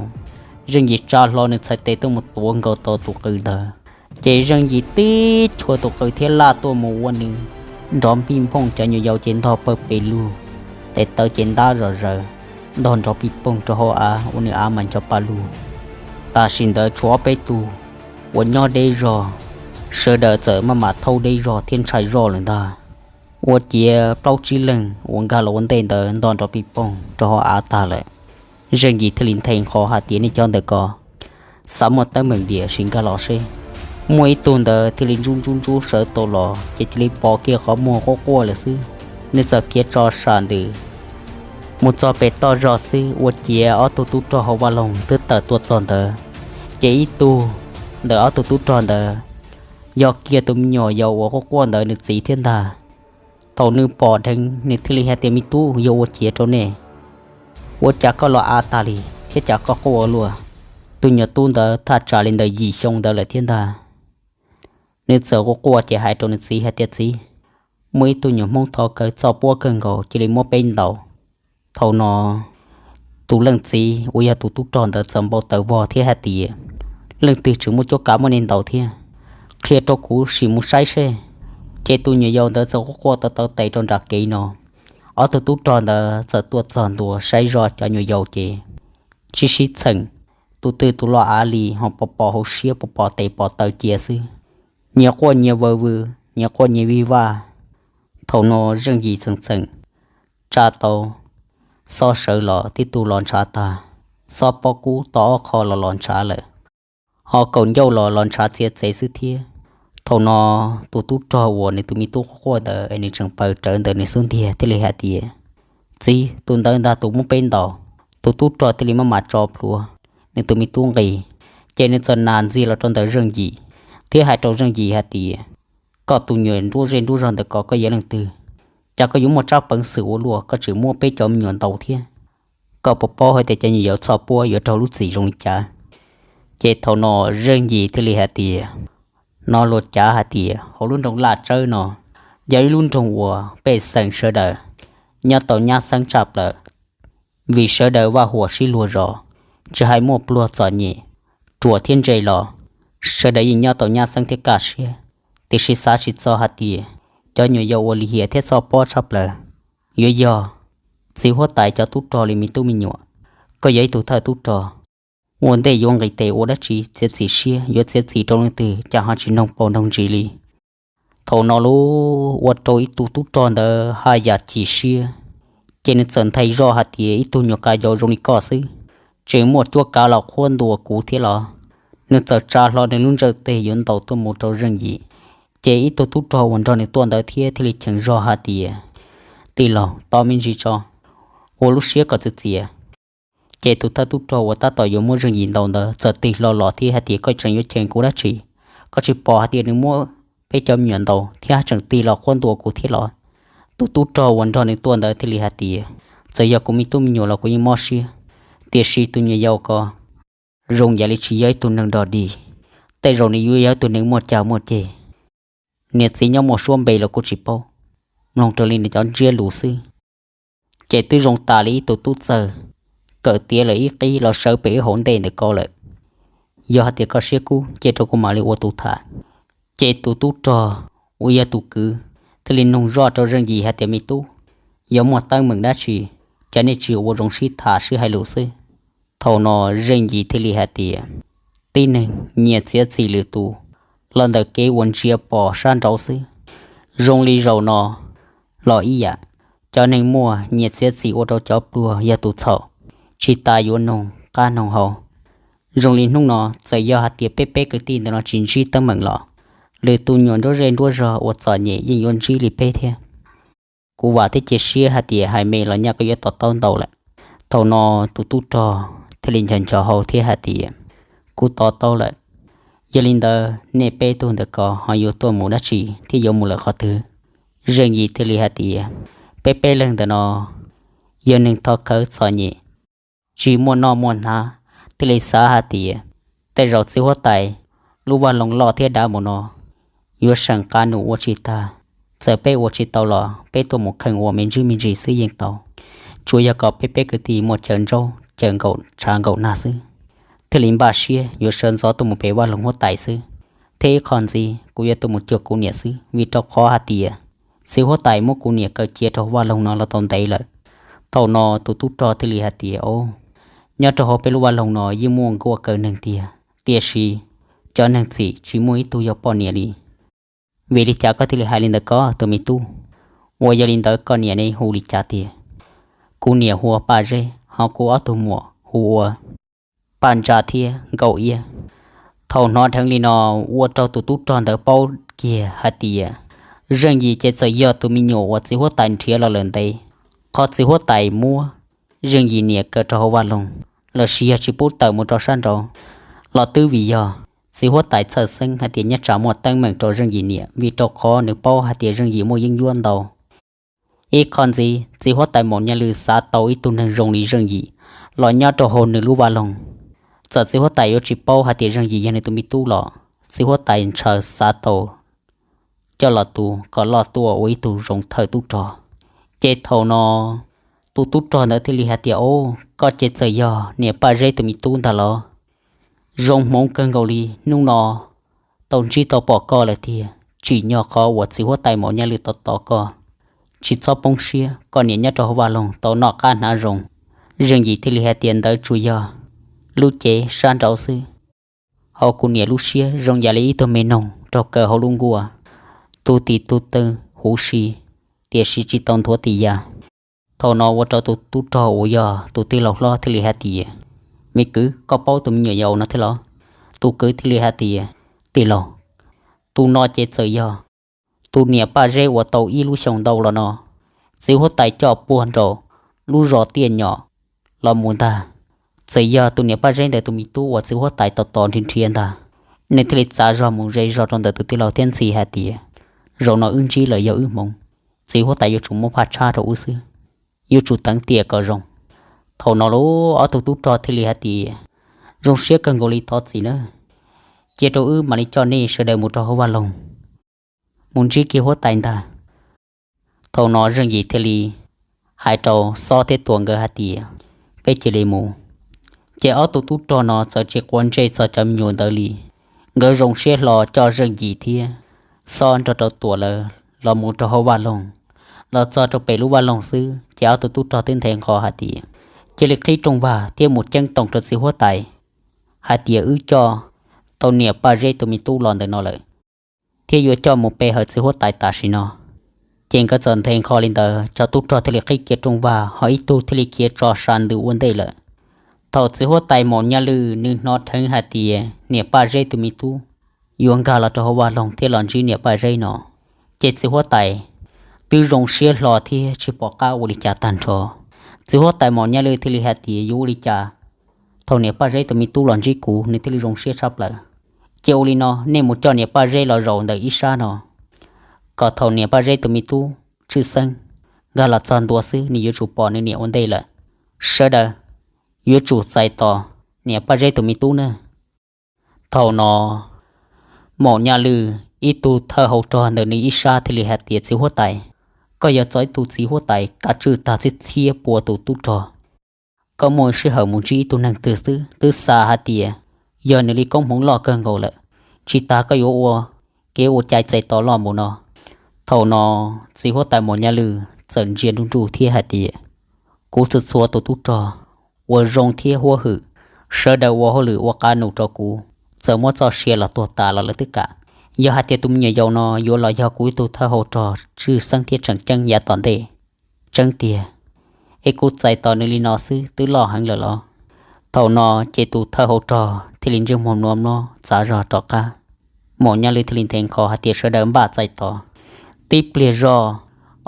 Zeej Yim tsa hlo nws txhais tes tuaj mus tuav nkaus tau tus qws ntawd. Ces Zeej Yim tib chua tus qws thiab laj tuaj mus ua nws nrov npij nphooj, cov nyuam yaus ces ntog pawg pes lug, tes taw ces ntab zom zaws, ntog nrov pij poog rau hauv av ua nws av mas ncho pa lug. Tam sim ntawd tshuav ob peb tug uas nyob deb zog, sawv daws txawm maj mam thaub deb zog thiab ntshai zoj lawm ntag. Ua ciav plaub tsib leeg uas nkag los ua ntej ntawd ntog nrov pij poog rau hauv av tag lawm. Zeej Yim thiaj li nthe nqho hais tias, Nej cov ntawm ko xav muaj teeb meem diam sim nkag los seb. Muaj ib tug ntawd thiaj li ntsub ntsub ntsub sawv tau los ces cia li pom kiag qhov muag quaj quaj lawm xwb. Nws txawm khiav tso sam ntws Mus txog pem toj zog xwb ua ciav ob tug tub rog hauv vaj loog twb tawm tuaj txog ntawd, ces ib tug ntawm ob tug tub rog ntawd yog kiag tus me nyuam yaus uas quaj quaj ntawd nws txiv thiab ntag. Thaum nws pom dheev nws thiaj li hais tias, Me tub, yog ua ciav rau nej, ua cas koj los av tag li thiab cas koj quaj ua luaj? Tus nyuam tub ntawd thaj tsam li ntawm yim xyoo ntawd lawm thiab ntag. Nws txawm quaj quaj ces hais rau nws txiv hais tias, Txiv, muaj ib tug nyuam Hmoob thov khawv txoj puab kawg nkaus cia li muab peb ntaus. Thaum no tus leej txiv uas yog tus tub rog ntawd txawm npau taws vog thiab hais tias, Leej twg tseem muaj cuab kav muab nej ntaus thiab? Qhia rau kuv sim mus saib seb. Ces tus nyuam yaus ntawd txawm quaj quaj tau taw tes rau nram kev no. Ob tug tub rog ntawd txawm tuaj txog ntua saib zoj cov nyuam yaus ces sib sib txheem, tus twg tus los av li ho pos pos hauv siab pos pos tes pos taw cia xwb, nyias quaj nyias vawv vwm nyias quaj nyias vij vaj. Thaum no Zeej Yim txheem txheem tsa tau Xob sawv los tib tug los ntshav tag, Xob pob kub tau ob qho los los ntshav lawm, ho kaum ncauj los los ntshav txiav txev xwb thiab. Thaum no tus tub rog uas nws tus me tub quaj quaj ntawd es nws tseem paws rawv ntawm nws xub ntiag thiaj li hais tias, Txiv, tus ntawd ntag tus muab peb ntaus. Tus tub rog thiaj li maj mam tso plhuav nws tus me tub nqi, ces nws txawm nas ntxiag los rau ntawm Zeej Yim thiab hais rau Zeej Yim hais tias, Koj tus nyuam nruab zej nruab zog ntawm ko koj yog leej twg? Cas koj yuav muaj tsab peev xwm ua luaj koj tseem muab peb cov me nyuam ntaus thiab? Koj puas paub hais tias cov nyuam yaus txoj puab yuav raug lub txim zoo li cas? Ces thaum no Zeej Yim thiaj li hais tias, Hnov luag cav hais tias hauv lub nroog Laj Tsawb no yog ib lub nroog uas pej xeem sawv daws nyob tau nyab xeeb tshaj plaws, vim sawv daws vaj huam sib luag zos, tsis hais muaj pluag txom nyem, ruam thiab ntse los sawv daws yeej nyob tau nyab xeeb thiab kaj siab. Tiam sis xav tsis txog hais tias cov nyuam yaus uas lim hiam thiab txoj pob tshaj plaws yuav yog txiv huab tais cov tub rog li me tub me nyuam. Koj yog ib tug thawj tub rog, ua ntej yuav nqis tes ua dab tsi txiav txim siab yuav txiav txim rau leej twg cas ho tsis noog paus noog ntsis li. Thaum no lub ua rau ib tug tub rog ntawd haj yam chim siab, ces nws txawm nthe zoj hais tias, Ib tug nyuam ka yau zoo li koj xwb, tseem muaj cuab kav los qhuab ntuas kuv thiab los? Nws txawm tsa hlo nws lub ntsawj teg yuav ntaus tuaj mus rau Zeej Yim, ces ib tug tub rog uas nrog nws tuaj ntawd thiab thiaj li cheem zog hais tias, Tij laug, tos me ntsis tso, ua lub siab kom txias txias. Ces tus thawj tub rog uas tab tom yuav muab Zeej Yim ntaus ntawd txawm tig hlo los thiab hais tias, Koj tseem yuav cheem kuv dab tsi? Koj tsis pom hais tias nws muab peb cov me nyuam ntaus thiab tseem tig los qhuab ntuas kuv thiab los? Tus tub rog uas nrog nws tuaj ntawd thiaj li hais tias, Txawm yog kuv me tub me nyuam los kuv yeej mob siab, tiam sis tus nyuam yaus ko zoo yam li tsis yog ib tug neeg dog dig, tej zaum nws yuav yog ib tug neeg muaj cag muaj ceg. Niam txiv nyob muaj suab npe los kuj tsis paub, mloog raws li nws cov ntsiab lus xwb. Ces twb zoo tas li ib tug tub txawg kawm tiav lawm ib qib los sawv pem ib hauv ntej ntawm ko lawm. Yog hais tias koj siab kub cia rau kuv mam li ua tus tham. Ces tus tub rog uas yog tus kwv thiaj li nug zoj rau Zeej Yim hais tias, Me tub, yog muaj teeb meem dab tsi, cas nej tsis ua zoo sib tham sib hais lus xwb? Thaum no Zeej Yim thiaj li hais tias, Tib neeg nyias txiav txim lwm tus los ntawm kev uas ntsia pom sab nraud xwb. Zoo li zaum no los ib yam, cov neeg muaj nyias txiav txim ua rau cov pluag yog tus txhaum, tsis tas yuav noog qab noog hau. Zoo li hnub no txawm yog hais tias peb peb kwv tij ntawm no tsis ntsib teeb meem los, lwm tus nyuam nruab zej nruab zog uas txom nyem yeej yuav ntsib li peb thiab. Kuv vam thiab cia siab hais tias hais me los nyaj koj yuav to taub ntau lawm. Thaum no tus tub rog thiaj li nco nco hau thiab hais tias, Kuv to taub lawm. Yog li ntawd nej peb tug ntawm ko ho yuav tuaj mus dab tsi thiab yuav mus lawm qhov twg? Zeej Yim thiaj li hais tias, Peb peb leeg ntawm no yog neeg thov khawv txom nyem, tsis muaj noj muaj hnav, thiaj li xav hais tias tej zaum txiv huab tais lub vaj loog loj thiab dav mus no yuav seem qab num ua tsis tag. Txawm peb ua tsis tau los peb tuaj mus kheej ua me ntsis me ntsis xwb yeej tau. Tsuas yog kom peb peb kwv tij muaj chaw ntsaub chaw nkaum tshav nkaum nag xwb, thiaj li npaj siab yuav sawv ntxov tuaj mus pem vaj loog huab tais xwb. Thiab ib qho ntxiv kuv yuav tuaj mus cuag kuv niam xwb, vim rau qhov hais tias txiv huab tais muab kuv niam kaw cia rau vaj loog no los tau ntev lawm. Thaum no tus tub rog thiaj li hais tias, Au, nyob rau hauv peb lub vaj loog no yeej muaj nkuaj kaw neeg tiag, tiam sis cov neeg txim tsis muaj ib tug yog poj niam li. Vim li cas koj thiaj li hais li ntawd ko tus me tub? Uas yog li ntawd koj niam ne hu li cas tiag? Kuv niam hu ua Paj Zeb, ho kuv ob tug muam hu ua Paj Ntsa thiab Nkauj Iab. Thaum hnov dheev li no, ua rau tus tub rog ntawd paub kiag hais tias Zeej Yim ces txawm yog tus me nyuam uas txiv huab tais nrhiav los lawm ntev. Qhov txiv huab tais muab Zeej Yim niam kaw rau hauv vaj loog, los sis yog tsis pub tawm mus rau sab nraud, los twb vim yog txiv huab tais txhawj xeeb hais tias nyob tsam muaj teeb meem rau Zeej Yim niam, vim rau qhov nws paub hais tias Zeej Yim muaj yeeb ncuab ntau. Ib qho ntxiv, txiv huab tais Maum Nyaj Lwm xav tau ib tug neeg zoo li Zeej Yim los nyob rau hauv nws lub vaj loog. Txawm txiv huab tais yuav tsis paub hais tias Zeej Yim yog nws tus me tub los txiv huab tais ntshaw xav tau coj los tu kom loj tuaj ua ib tug zoo thawj tub rog. Ces thaum no tus tub rog ntawd thiaj li hais tias, Au, koj ces txawm yog niam Paj Zeb tus me tub ntag los? Zoo hmoov kawg nkaus li, hnub no tau ntsib tau pom koj lawm tiag. Tsim nyog qhov uas txiv huab tais Maum Nyaj Lwm tos tos koj, tsis txhob poob siab, koj niam nyob rau hauv vaj loog tau noj qab hnav zoo. Zeej Yim thiaj li hais tias, Ntawd tsuas yog lub cev sab nraud xwb, hauv kuv niam lub siab zoo yam li ib tug me noog raug kaw hauv lub nkuaj, tu tis tu taw huv si, tiam sis tsis tau nthuav tis ya. Thaum no ua rau tus tub rog uas yog tus tij laug hlob thiaj li hais tias, Me kwv, koj paub tus me nyuam yaus no thiab los? Tus kwv thiaj li hais tias, Tij laug, tus no ces txawm yog tus niam Paj Zeb uas tau ib lub xyoo ntau los no, txiv huab tais coj puag nraum lub zos Tiaj Nyom los mus ntag. Txawm yog tus niam Paj Zeb ntawd tus me tub uas txiv huab tais tos tos nrhiav nrhiav ntag, nws thiaj li txav zog mus ze zog rau ntawm tus tij laug thiab ntxhi hais tias, Zaum no wb ntsib lawm yog wb hmoov, txiv huab tais yuav tsum muab phaj tshab rau wb xwb, yuav tsum teev tiam kom zoo. Thaum no los ob tug tub rog thiaj li hais tias, Zoo siab kawg nkaus li, thov txim nawb, cia rau wb mam li coj nej sawv daws mus rau hauv vaj loog mus ntsib kiag huab tais ntag. Thaum no Zeej Yim thiaj li hais rau Xob thiab Tuam nkawd hais tias, Peb cia li mus. Ces ob tug tub rog no txawm tsis quav ntsej txog cov me nyuam ntawd li. Nkawd zoo siab hlo coj Zeej Yim thiab Xob nrog rau Tuam lawv los mus rau hauv vaj loog. Los txog rau pem lub vaj loog xwb ces ob tug tub rog twb nthe nqho hais tias, Cia li qhib rooj vag thiab mus ceeb toom rau txiv huab tais hais tias wb coj tau niam Paj Zeb tus me tub los ntawm no lawm, thiab yuav coj mus pe hawm txiv huab tais tam sim no. Ces nkawd txawm nthe nqho li ntawd, cov tub rog thiaj li qhib kiag rooj vag, ho ib tug thiaj li khiav tso sa ntws ua ntej lawm. Thaum txiv huab tais Maum Nyaj Lwm nws hnov dheev hais tias niam Paj Zeb tus me tub yuav nkag los rau hauv vaj loog thiab los ntsib niam Paj Zeb no, ces txiv huab tais twb zoo siab hlo thiab tsis pom qab ua li cas tag nrho. Txiv huab tais Maum Nyaj Lwm thiaj li hais tias, Yuav ua li cas? Thaum niam Paj Zeb tus me tub los ntsib kuv, nws thiaj li zoo siab tshaj plaws. Ces ua li no, nej mus coj niam Paj Zeb los zaum ntawm ib sab no, kom thaum niam Paj Zeb tus me tub Tshwj Xeeb nkag los txog ntua xwb, nws yuav tsum pom nws niam ua ntej lawm. Sawv daws yuav tsum txais tos niam Paj Zeb tus me tub na. Thaum no Maum Nyaj Lwm ib tug thawj hauv rog ntawm nws ib sab thiaj li hais tias, Txiv huab tais, koj yog txog ib tug txiv huab tais kav tswj tag txhiab txhiab pua tus tub rog. Koj muaj sij hawm mus ntsib ib tug neeg twg xwb twb xav hais tias yog nws li koob hmoov loj kawg nkaus lawm, tsis tas koj yuav ua kev ua cai txais tos loj npaum no. Thaum no txiv huab tais Maum Nyaj Lwm txawm ntsia nruj nruj thiab hais tias, Kuv txhua txhua tus tub rog uas zoo thiab huab hwm, sawv daws ua hauj lwm ua qab num rau kuv, txawm muab txoj sia los tuag tas los lawv twb kam. Yog hais tias tus me nyuam yaus no yuav los yog kuv ib tug thawj hauv rog Tshwj Xeeb thiab tseem ceeb yav tom ntej, tseeb tiag, es kuv txais tos nws li no xwb twb loj heev lawm los? Thaum no ces tus thawj hauv rog thiaj li ntsej muag mlob mlob txav zog rov qab. Maum Nyaj Lwm thiaj li nthe nqho hais tias, Sawv daws npaj txais tos. Tib pliag zoj,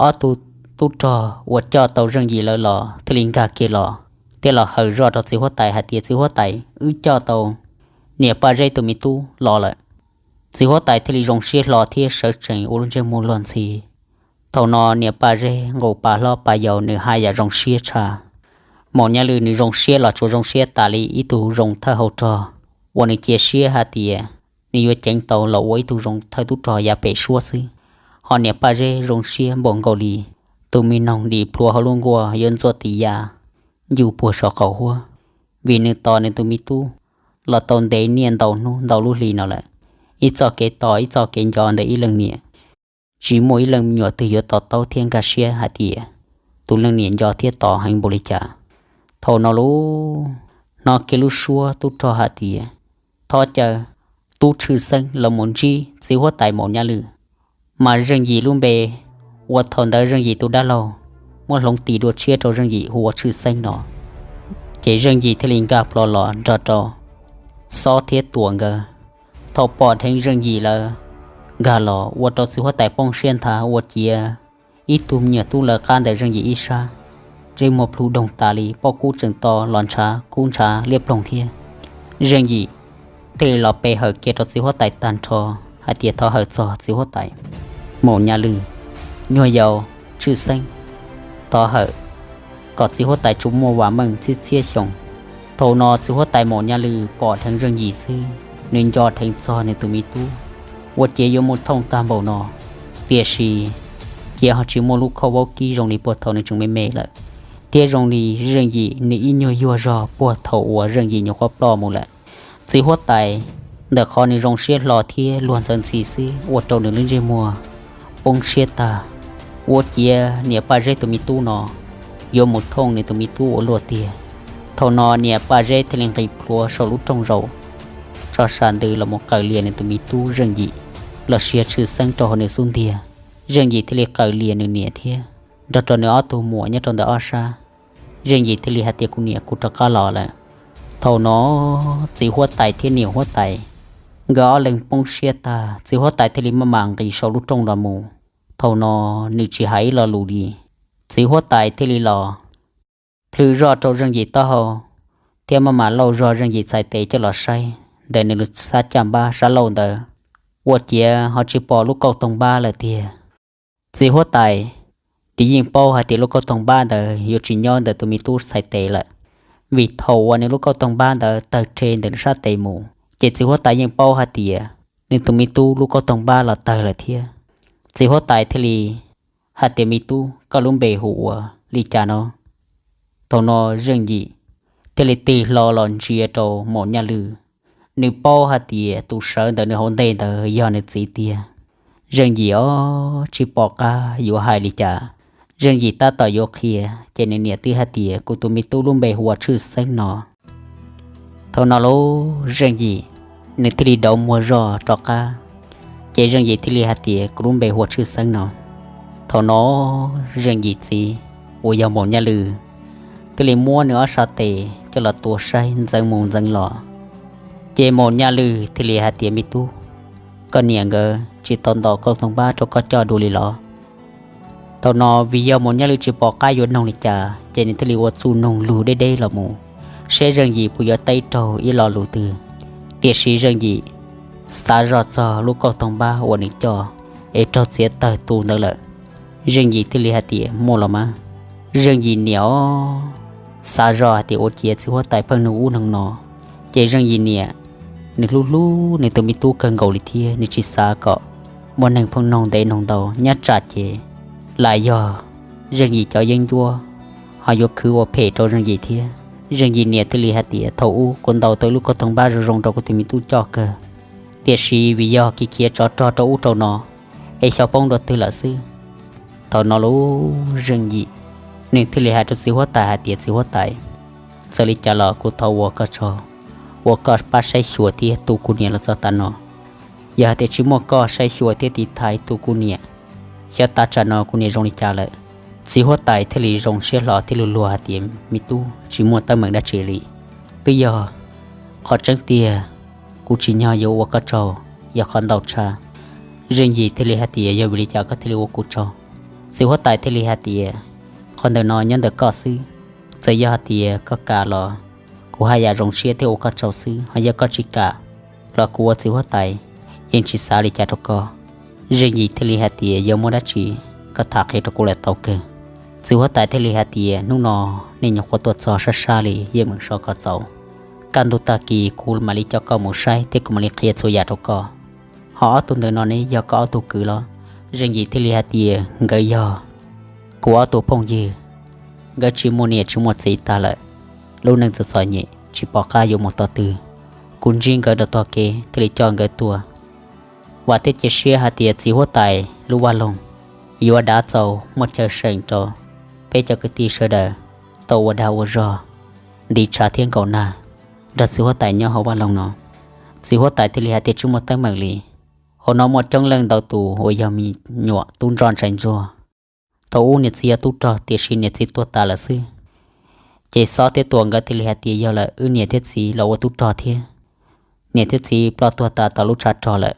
ob tug tub rog uas coj tau Zeej Yim lawv los thiaj li nkag kiag los, thiaj los hawm zoj rau txiv huab tais hais tias, Txiv huab tais, wb coj tau niam Paj Zeb tus me tub los lawm. Txiv huab tais thiaj li zoo siab hlo thiab sawv tsees ua lub ntsej muag luag ntxhi. Thaum no niam Paj Zeb nqus pas hlob pas yau, nws haj yam zoo siab tshaj. Maum Nyaj Lwm nws zoo siab los tsuas zoo siab tas li ib tug zoo thawj hauv rog uas nws cia siab hais tias nws yuav ceev tau los ua ib tug zoo thawj tub rog yav pem suab xwb. Ho niam Paj Zeb zoo siab npaum nkaus li tus me noog dim plhuav hauv lub nkuaj yuav ntxuaj tis ya ncu puag saum qaum huab, vim nws tos nws tus me tub los tau ntev niaj ntau hnub ntau lub hli no lawm. Ib txoj kev tos ib txoj kev nco ntawm ib leej niam, tsis muaj ib leej me nyuam twg yuav to taub thiab nkag siab hais tias tus leej niam nco thiab tos heev npaum li cas. Thaum no lub, hnov kiag lub suab tub rog hais tias, Thov caw tub Tshwj Xeeb los mus ntsib txiv huab tais Maum Nyaj Lwm. Mas Zeej Yim lub npe uas thaum ntawd Zeej Yim tus dab laug muab hloov tis dua tshiab rau Zeej Yim hu ua Tshwj Xeeb no. Ces Zeej Yim thiaj li nkag plho los nrog rau Xob thiab Tuam nkawd. Thaum pom dheev Zeej Yim lawv nkag los ua rau txiv huab tais poob siab nthav ua ciav ib tug me nyuam tub lawv qab ntawm Zeej Yim ib sab, ntsej muag plhu doog tas li, pob kub tseem to los ntshav kub ntshav liab ploog thiab. Zeej Yim thiaj li los pe hawm kiag rau txiv huab tais tag nrho hais tias thov hawm txog txiv huab tais Maum Nyaj Lwj, nyuag yaus tshwj xeeb, thov hawm kom txiv huab tais tsuas muaj vam meej txhiab txhiab xyoo. Thaum no txiv huab tais Maum Nyaj Lwj pom dheev Zeej Yim xwb, nws nco dheev txog nws tus me tub uas cia yuav mus thooj tag npaum no, tiam sis cia ho tsis muaj lub khauj vaub kib zoo li puag thaum nws tseem me me lawm, thiab zoo li Zeej Yim nws ib nyuag yuag zog puag thaum uas Zeej Yim nyuam qhuav ploj mus lawm. Txiv huab tais ntawm qhov nws zoo siab hlo thiab luag ntxhi xwb ua rau nws lub ntsej muag poob siab tag, ua ciav niam Paj Zeb tus me tub no yuav mus thooj nws tus me tub ua luaj tiag. Thaum no niam Paj Zeb thiaj li nqis plhuav saum lub rooj zaum tso sa ntws los mus qaws lias nws tus me tub Zeej Yim los sis tshwj xeeb rau hauv nws xub ntiag. Zeej Yim thiaj li qaws lias nws niam thiab nrog rau nws ob tug muam nyob rau ntawm ob sab. Zeej Yim thiaj li hais tias, kuv niam, kuv rov qab los lawm. Thaum no txiv huab tais thiab niam huab tais nkawd ob leeg poob siab tag, txiv huab tais thiaj li maj mam nqis saum lub rooj los mus. Thaum no nws tsis hais ib lo lus li, txiv huab tais thiaj li los plhws zoj rau Zeej Yim taub hau thiab maj mam lauj zog Zeej Yim txhais tes coj los saib ntawm nws lub xab caj npab sab laug ntawd, ua ciav ho tsis pom lub kauj toog npab lawm tiag. Txiv huab tais, nws yeej paub hais tias lub kauj toog npab ntawd yuav tsis nyob ntawm tus me tub txhais tes lawm, vim thaum uas nws lub kauj toog npab ntawd tawg rhe ntawm nws sab tes mus ces txiv huab tais yeej paub hais tias nws tus me tub lub kauj toog npab los tawg lawm thiab. Txiv huab tais thiaj li hais tias, me tub, koj lub npe hu ua li cas no? Thaum no Zeej Yim thiaj li tig hlo los ntsia rau Maum Nyaj Lwj. Nws paub hais tias tus sawv ntawm nws hauv ntej ntawd yog nws txiv tiag. Zeej Yim ob tsis pom qab yuav hais li cas, Zeej Yim tab tom yuav qhia ces nws niam twb hais tias, kuv tus me tub lub npe hu ua Tshwj Xeeb no. Thaum no lauj Zeej Yim nws thiaj li dauv muag zoj rov qab, ces Zeej Yim thiaj li hais tias, kuv lub npe hu ua Tshwj Xeeb no. Thaum no Zeej Yim txiv uas yog Maum Nyaj Lwj thiaj li muab nws ob sab tes coj los tua saib ntxeev mus ntxeev los. Ces Maum Nyaj Lwj thiaj li hais tias, me tub, koj niam nkawd tsis tau ntaus kauj toog npab rau koj coj dua li los? Thaum no vim yog Maum Nyaj Lwj tsis pom qab yuav noog li cas ces nws thiaj li ua txuj noog lug deb deb los mus, saib Zeej Yim puas yuav teb raug ib lo lus twg. Tiam sis Zeej Yim xav zoj txog lub kauj toog npab uas nws coj es raug txiav tawg tu ntawd lawm. Zeej Yim thiaj li hais tias, muaj los mas. Zeej Yim niam os, xav zoj hais tias ua ciav txiv huab tais pheej nug ub nug no, ces Zeej Yim niam nws hlub hlub nws tus me tub kawg nkaus li thiab nws tsis xav kom muaj neeg pheej noog ntev noog ntau, nyob tsam ces lam yog Zeej Yim cov yeeb ncuab ho yuav khwv ua phem rau Zeej Yim thiab. Zeej Yim niam thiaj li hais tias, thaum ub kuv ntaus tau lub kauj toog npab zoo zoo rau kuv tus me tub coj kawg, tiam sis vim yog kiv khiav tsov rog rau ub rau no es xyov poob dua twg lawm xwb. Thaum no lauj Zeej Yim nws thiaj li hais rau txiv huab tais hais tias, txiv huab tais, txawm li cas los kuv thov ua koj tsaug, ua koj pab saib xyuas thiab tu kuv niam los txog tav no. Yog hais tias tsis muaj koj saib xyuas thiab tiv thaiv tu kuv niam, xyov tav tsam no kuv niam zoo li cas lawm. Txiv huab tais thiaj li zoo siab hlo thiab luag luag hais tias, me tub, tsis muaj teeb meem dab tsi li, twb yog qhov tseeb tiag, kuv tsim nyog yuav ua koj tsaug, yog qhov ntau tshaj. Zeej Yim thiaj li hais tias, yog vim li cas koj thiaj li ua kuv tsaug? Txiv huab tais thiaj li hais tias, qhov ntawm no nyob ntawm koj xwb, txawm yog hais tias koj kam los kuv haj yam zoo siab thiab ua koj tsaug xwb, ho yog koj tsis kam los kuv ua txiv huab tais yeej tsis xav li cas rau koj. Zeej Yim thiaj li hais tias, yog muaj dab tsi koj tham qhia rau kuv lawm tau kawg. Txiv huab tais thiaj li hais tias, hnub no nej nyuam qhuav tuaj txog sab sab li, yeej meem so koj txaus. Kaj ntug tag kis kuv mam li coj koj mus saib thiab kuv mam li qhia txhua yam rau koj. Ho ob tug ntawm no ne yog koj ob tug kwv los? Zeej Yim thiaj li hais tias, nkawd yog kuv ob tug phooj ywg, nkawd tsis muaj niam tsis muaj txiv tag lawm, lub neej txom txom nyem tsis pom qab yuav mus tau twg. Kuv ntsib nkawd rau tog kev thiaj li coj nkawd tuaj. Vam thiab cia siab hais tias txiv huab tais lub vaj loog yuav dav txaus muaj chaw seem rau peb cov kwv tij sawv daws tau ua dag ua zog, nti tshav thiab nkaum nag nrog txiv huab tais nyob hauv vaj loog no. Txiv huab tais thiaj li hais tias, tsis muaj teeb meem li. Hauv no muaj coob leej ntau tus uas yog me nyuam tub ntsoj ntshai ntsuag. Thaum ub niam txiv yog tub rog tiam sis niam txiv tuag tas lawm xwb. Ces Xob thiab Tuam nkawd thiaj li hais tias, yog lawm, wb niam thiab txiv los ua tub rog thiab. Niam thiab txiv ploj tuag tas tom lub tshav rog lawm.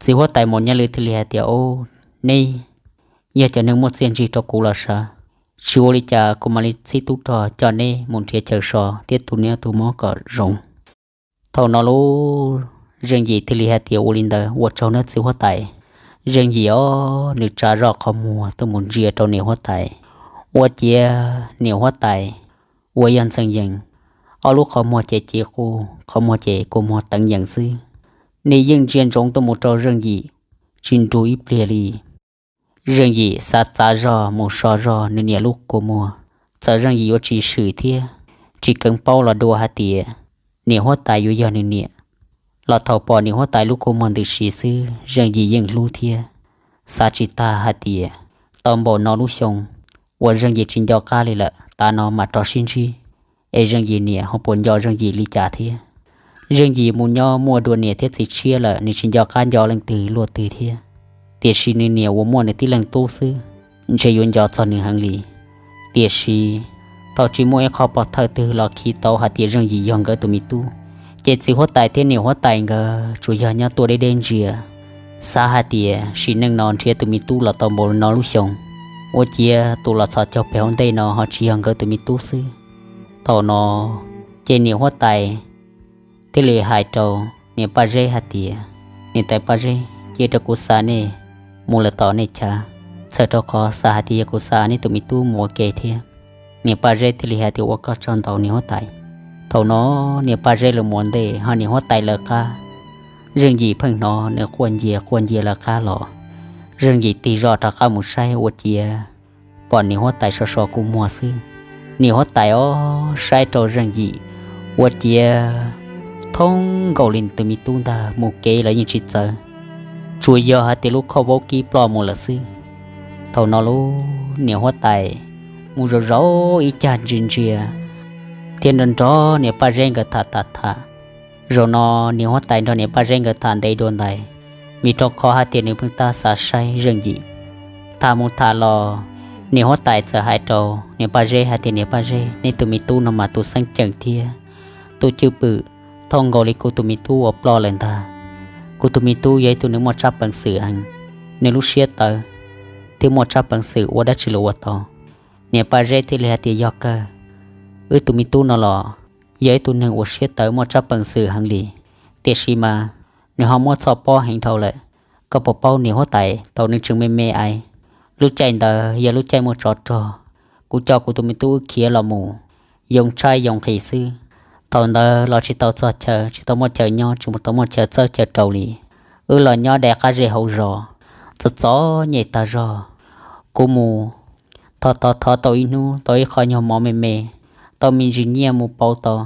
Txiv huab tais Maum Nyaj Lwj thiaj li hais tias, o, neb yog cov neeg muaj txiaj ntsig rau kuv los sav. Tsis ua li cas, kuv mam li txib tub rog coj neb mus nrhiav chaw so thiab tu neb tus mob kom zoo. Thaum no lub Zeej Yim thiaj li hais tias, Ua li ntawd ua tsaug nawb txiv huab tais. Zeej Yim os, nws tsa zoj qhov muag tuaj mus ntsia rau niam huab tais, ua ciav niam huab tais uas yog Ntxhee Yees, ob lub qhov muag ces cev qus, qhov muag ces kua muag teev yees xwb. Nws yeej ntsia ntsoov tuaj mus rau Zeej Yim tsis nrug ib pliag li. Zeej Yim xav txav zog mus so zog nws niam lub kua muag, txawm Zeej Yim yuav tsis swm thiab tsis keev paub los dua hais tias niam huab tais yuav yog nws niam, los thaum pom niam huab tais lub kua muag ntws si xwb, Zeej Yim yeej hlub thiab xav tsis tag hais tias tau npaum no lub xyoo uas Zeej Yim tsis nco qab li lawm, tav no mam rov sib ntsib es Zeej Yim niam ho puas nco Zeej Yim li cas thiab. Zeej Yim mus nyob muaj dua niam thiab txiv tshiab lawm, nws tsis nco qab nco leej twg luaj twg thiab, tiam sis nws niam uas muaj nws tib leeg tub xwb ntshe yuav nco txog nws heev li. Tiam sis thaum tsis muaj ib qho pov thawj twg los khi tau hais tias Zeej Yim yog nkawd tus me tub, ces txiv huab tais thiab niam huab tais nkawd tsuas yog nyob tuaj deb deb ntsia, xav hais tias sim neej no nrhiav tus me tub los tau npaum no lub xyoo, ua ciav tus los txhos caug pem hauv ntej no ho tsis yog nkawd tus me tub xwb. Thaum no ces niam huab tais thiaj li hais rau niam Paj Zeb hais tias, Niam tais Paj Zeb, cia rau kuv xa nej mus lawm tom nej chav, txhawm rau qhov xav hais tias yog kuv xa nej tus me tub mus ua ke thiab. Niam Paj Zeb thiaj li hais tias, Ua koj tsaug ntau niam huab tais. Thaum no niam Paj Zeb lawv mus ua ntej ho niam huab tais lawv qab, Zeej Yim pheej hnov nws quaj ncia quaj ncia lawv qab los. Zeej Yim tig zoj rov qab mus saib ua ciav pom niam huab tais so so kua muag xwb. Niam huab tais os saib rau Zeej Yim ua ciav thoob nkaus li tus me tub ntag, mus kev los yeej tsis txawv, tsuas yog hais tias lub khauj vaub kib ploj mus lawm xwb. Thaum no lub niam huab tais mus zaum zaum ib cag ntsia ntsia thiab nrog nrog niam Paj Zeb nkawd tham tham tham. Zaum no niam huab tais nrog niam Paj Zeb nkawd tham ntev dua ntais, vim rau qhov hais tias nws pheej tab xav saib Zeej Yim. Tham mus tham los, niam huab tais txawm hais rau niam Paj Zeb hais tias, Niam Paj Zeb, nej tus me tub no mas tus xeeb ceem thiab tus cwj pwm thoob nkaus li kuv tus me tub uas ploj lawm ntag. Kuv tus me tub yog ib tug neeg muaj tsab peev xwm heev, nws lub siab tawv thiab muaj tsab peev xwm ua dab tsi los ua tau. Niam Paj Zeb thiaj li hais tias, Yog kawg, wb tus me tub no los yog ib tug neeg uas siab tawv muaj tsab peev xwm heev li, tiam sis mas nws ho muab txhoj pob heev dhau lawm. Koj puas paub niam huab tais, thaum nws tseem me me ais, lub caij ntawd yog lub caij muaj tsov rog, kuv coj kuv tus me tub wb khiav los mus yoo tshaib yoo nqhis xwb. Thaum ntawd los tsis tau txog chaw, tsis tau muaj chaw nyob, tsis tau muaj chaw txawb chaw rau li. Wb los nyob dai qab zej hauv zos, txom txom nyem tag zog. Kuv mus thov thov thov tau ib hnub tau ib qho nyuag mov me me, tau me ntsis nyiaj mus pauv tau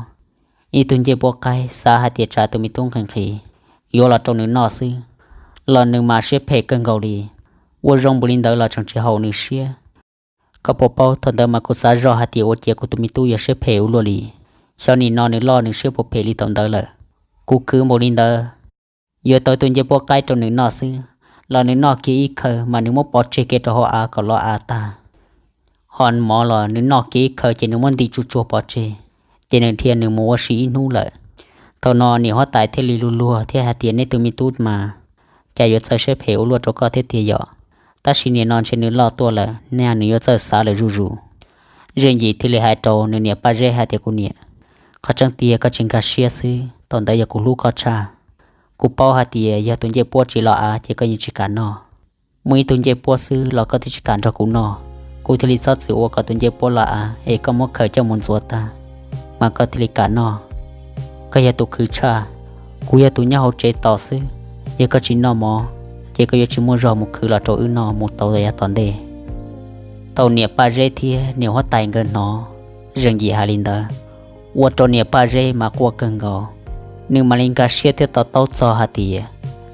ib tug ncej puab qaib, xav hais tias tsam tus me tub nqhis nqhis yuav los rau nws noj xwb, los nws mas siab phem kawg nkaus li. Ua zoo npaum li ntawd los tseem tsis haum nws siab. Koj puas paub, thaum ntawd mas kuv xav zoj hais tias ua ciav kuv tus me tub yuav siab phem ua luaj li. Xyov nim no nws loj nws siab puas phem li thaum ntawd lawm. Kuv khwv npaum li ntawd, yuav tau tus ncej puab qaib rau nws noj xwb, los nws noj kiag ib khaws mas nws muab pov tseg kiag rau hauv av kom lov av tag. Ho mov los nws noj kiag ib khaws ces nws muab ntim tsuj tsuag pov tseg, ces nws dhia nws mus ua si ib hnub lawm. Thaum no niam huab tais thiaj li luag luag thiab hais tias, Nej tus me tub mas cas yuav txawj siab phem ua luaj rau koj thiab tiag yom? Tab sis nim no ntshe nws loj tuaj lawm, nws yuav txawj xav lawm zuj zus. Zeej Yim thiaj li hais rau nws niam Paj Zeb hais tias, Kuv niam, qhov tseeb tiag koj tsis nkag siab xwb, thaum ntawd yog kuv hlub koj tshaj. Kuv paub hais tias yog tus ncej puab tsis lov av ces koj yeej tsis kam noj. Muaj ib tug ncej puab xwb los koj twb tsis kam nrog kuv noj, kuv thiaj li txhob txwm ua kom tus ncej puab lov av es koj muab khaws coj mus ntxuav tag, mas koj thiaj li kam noj. Koj yog tus khwv tshaj, kuv yog tus nyob hauv tsev tos xwb. Yog koj tsis noj mov, ces koj yuav tsis muaj zog mus khwv los rau wb noj mus tau yav tom ntej. Thaum niam Paj Zeb thiab niam huab tais nkawd hnov Zeej Yim hais li ntawd, ua rau niam Paj Zeb mas quaj kawg nkaus. Nws mam li nkag siab thiab to taub txog hais tias,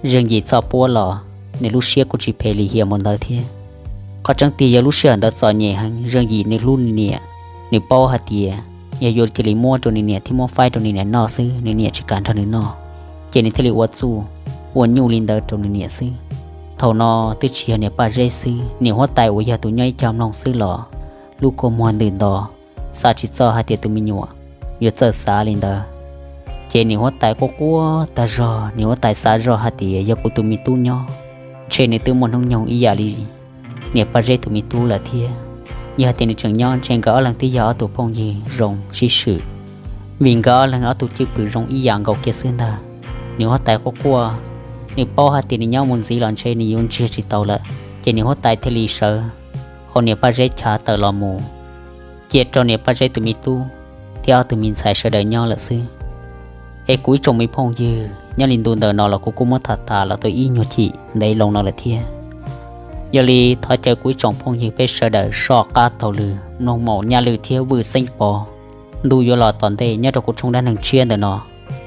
Zeej Yim txoj puab los nws lub siab kuj tsis phem li hiam npaum ntawd thiab. Qhov tseeb tiag yog lub sij hawm ntawd txom nyem heev, Zeej Yim nws hlub nws niam, nws paub hais tias yog yuav cia li muab rau nws niam thiab muab faib rau nws niam noj xwb, nws niam tsis kam nrog nws noj, ces nws thiaj li ua txuj ua nyuj li ntawd rau nws niam xwb. Thaum no twb tsis yog niam Paj Zeb xwb, niam huab tais uas yog tus nyob ib co mloog xwb los lub kua muag ntws nto, xav tsis txog hais tias tus me nyuam yuav txawj xav li ntawd. Ces niam huab tais quaj quaj tag zog, niam huab tais xav zog hais tias yog kuv tus me tub nyob, ntshe nws twb muaj hnub nyoog ib yam li niam Paj Zeb tus me tub lawm thiab. Yog hais tias nws tseem nyob ntshe nkawd ob leeg twb yog ob tug phooj ywg zoo sib swm, vim nkawd ob leeg ob tug cwj pwm zoo ib yam nkaus kiag xwb ntag. Nws huab tais quaj quaj, nws paub hais tias nws nyob mus ntxiv los ntshe nws yuav ntsiag tsis tau lawm, ces nws huab tais thiaj li sawv hauv niam Paj Zeb chav tawm los mus cia rau niam Paj Zeb tus me tub thiab ob tug me ntxhais sawv daws nyob lawm xwb. Es kuv ib tsoom me phooj ywg, nyob li ntu ntawm no los kuv kuj muab tham tas los tau ib nyuag chim ntev loo no lawm thiab. Yog li thov caw kuv ib tsoom phooj ywg peb sawv daws soj qab taug lw, mloog maum nyaj lwm thiab vwm xeeb pov. Ntu yuav los tom ntej nyob rau kuv tshooj dab neeg tshiab ntawm no,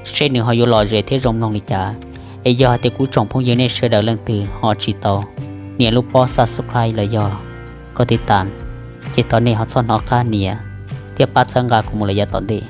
seb nws ho yuav lom zem thiab zoo mloog li cas. Es yog hais tias kuv tsoom phooj ywg nej sawv daws leej twg ho tsis tau nias lub pob subscribe los yog koj tiv tam, ces thov nej ho txhob hnov qab nias thiab pab txhawb nqa kuv mus lawm yav tom ntej.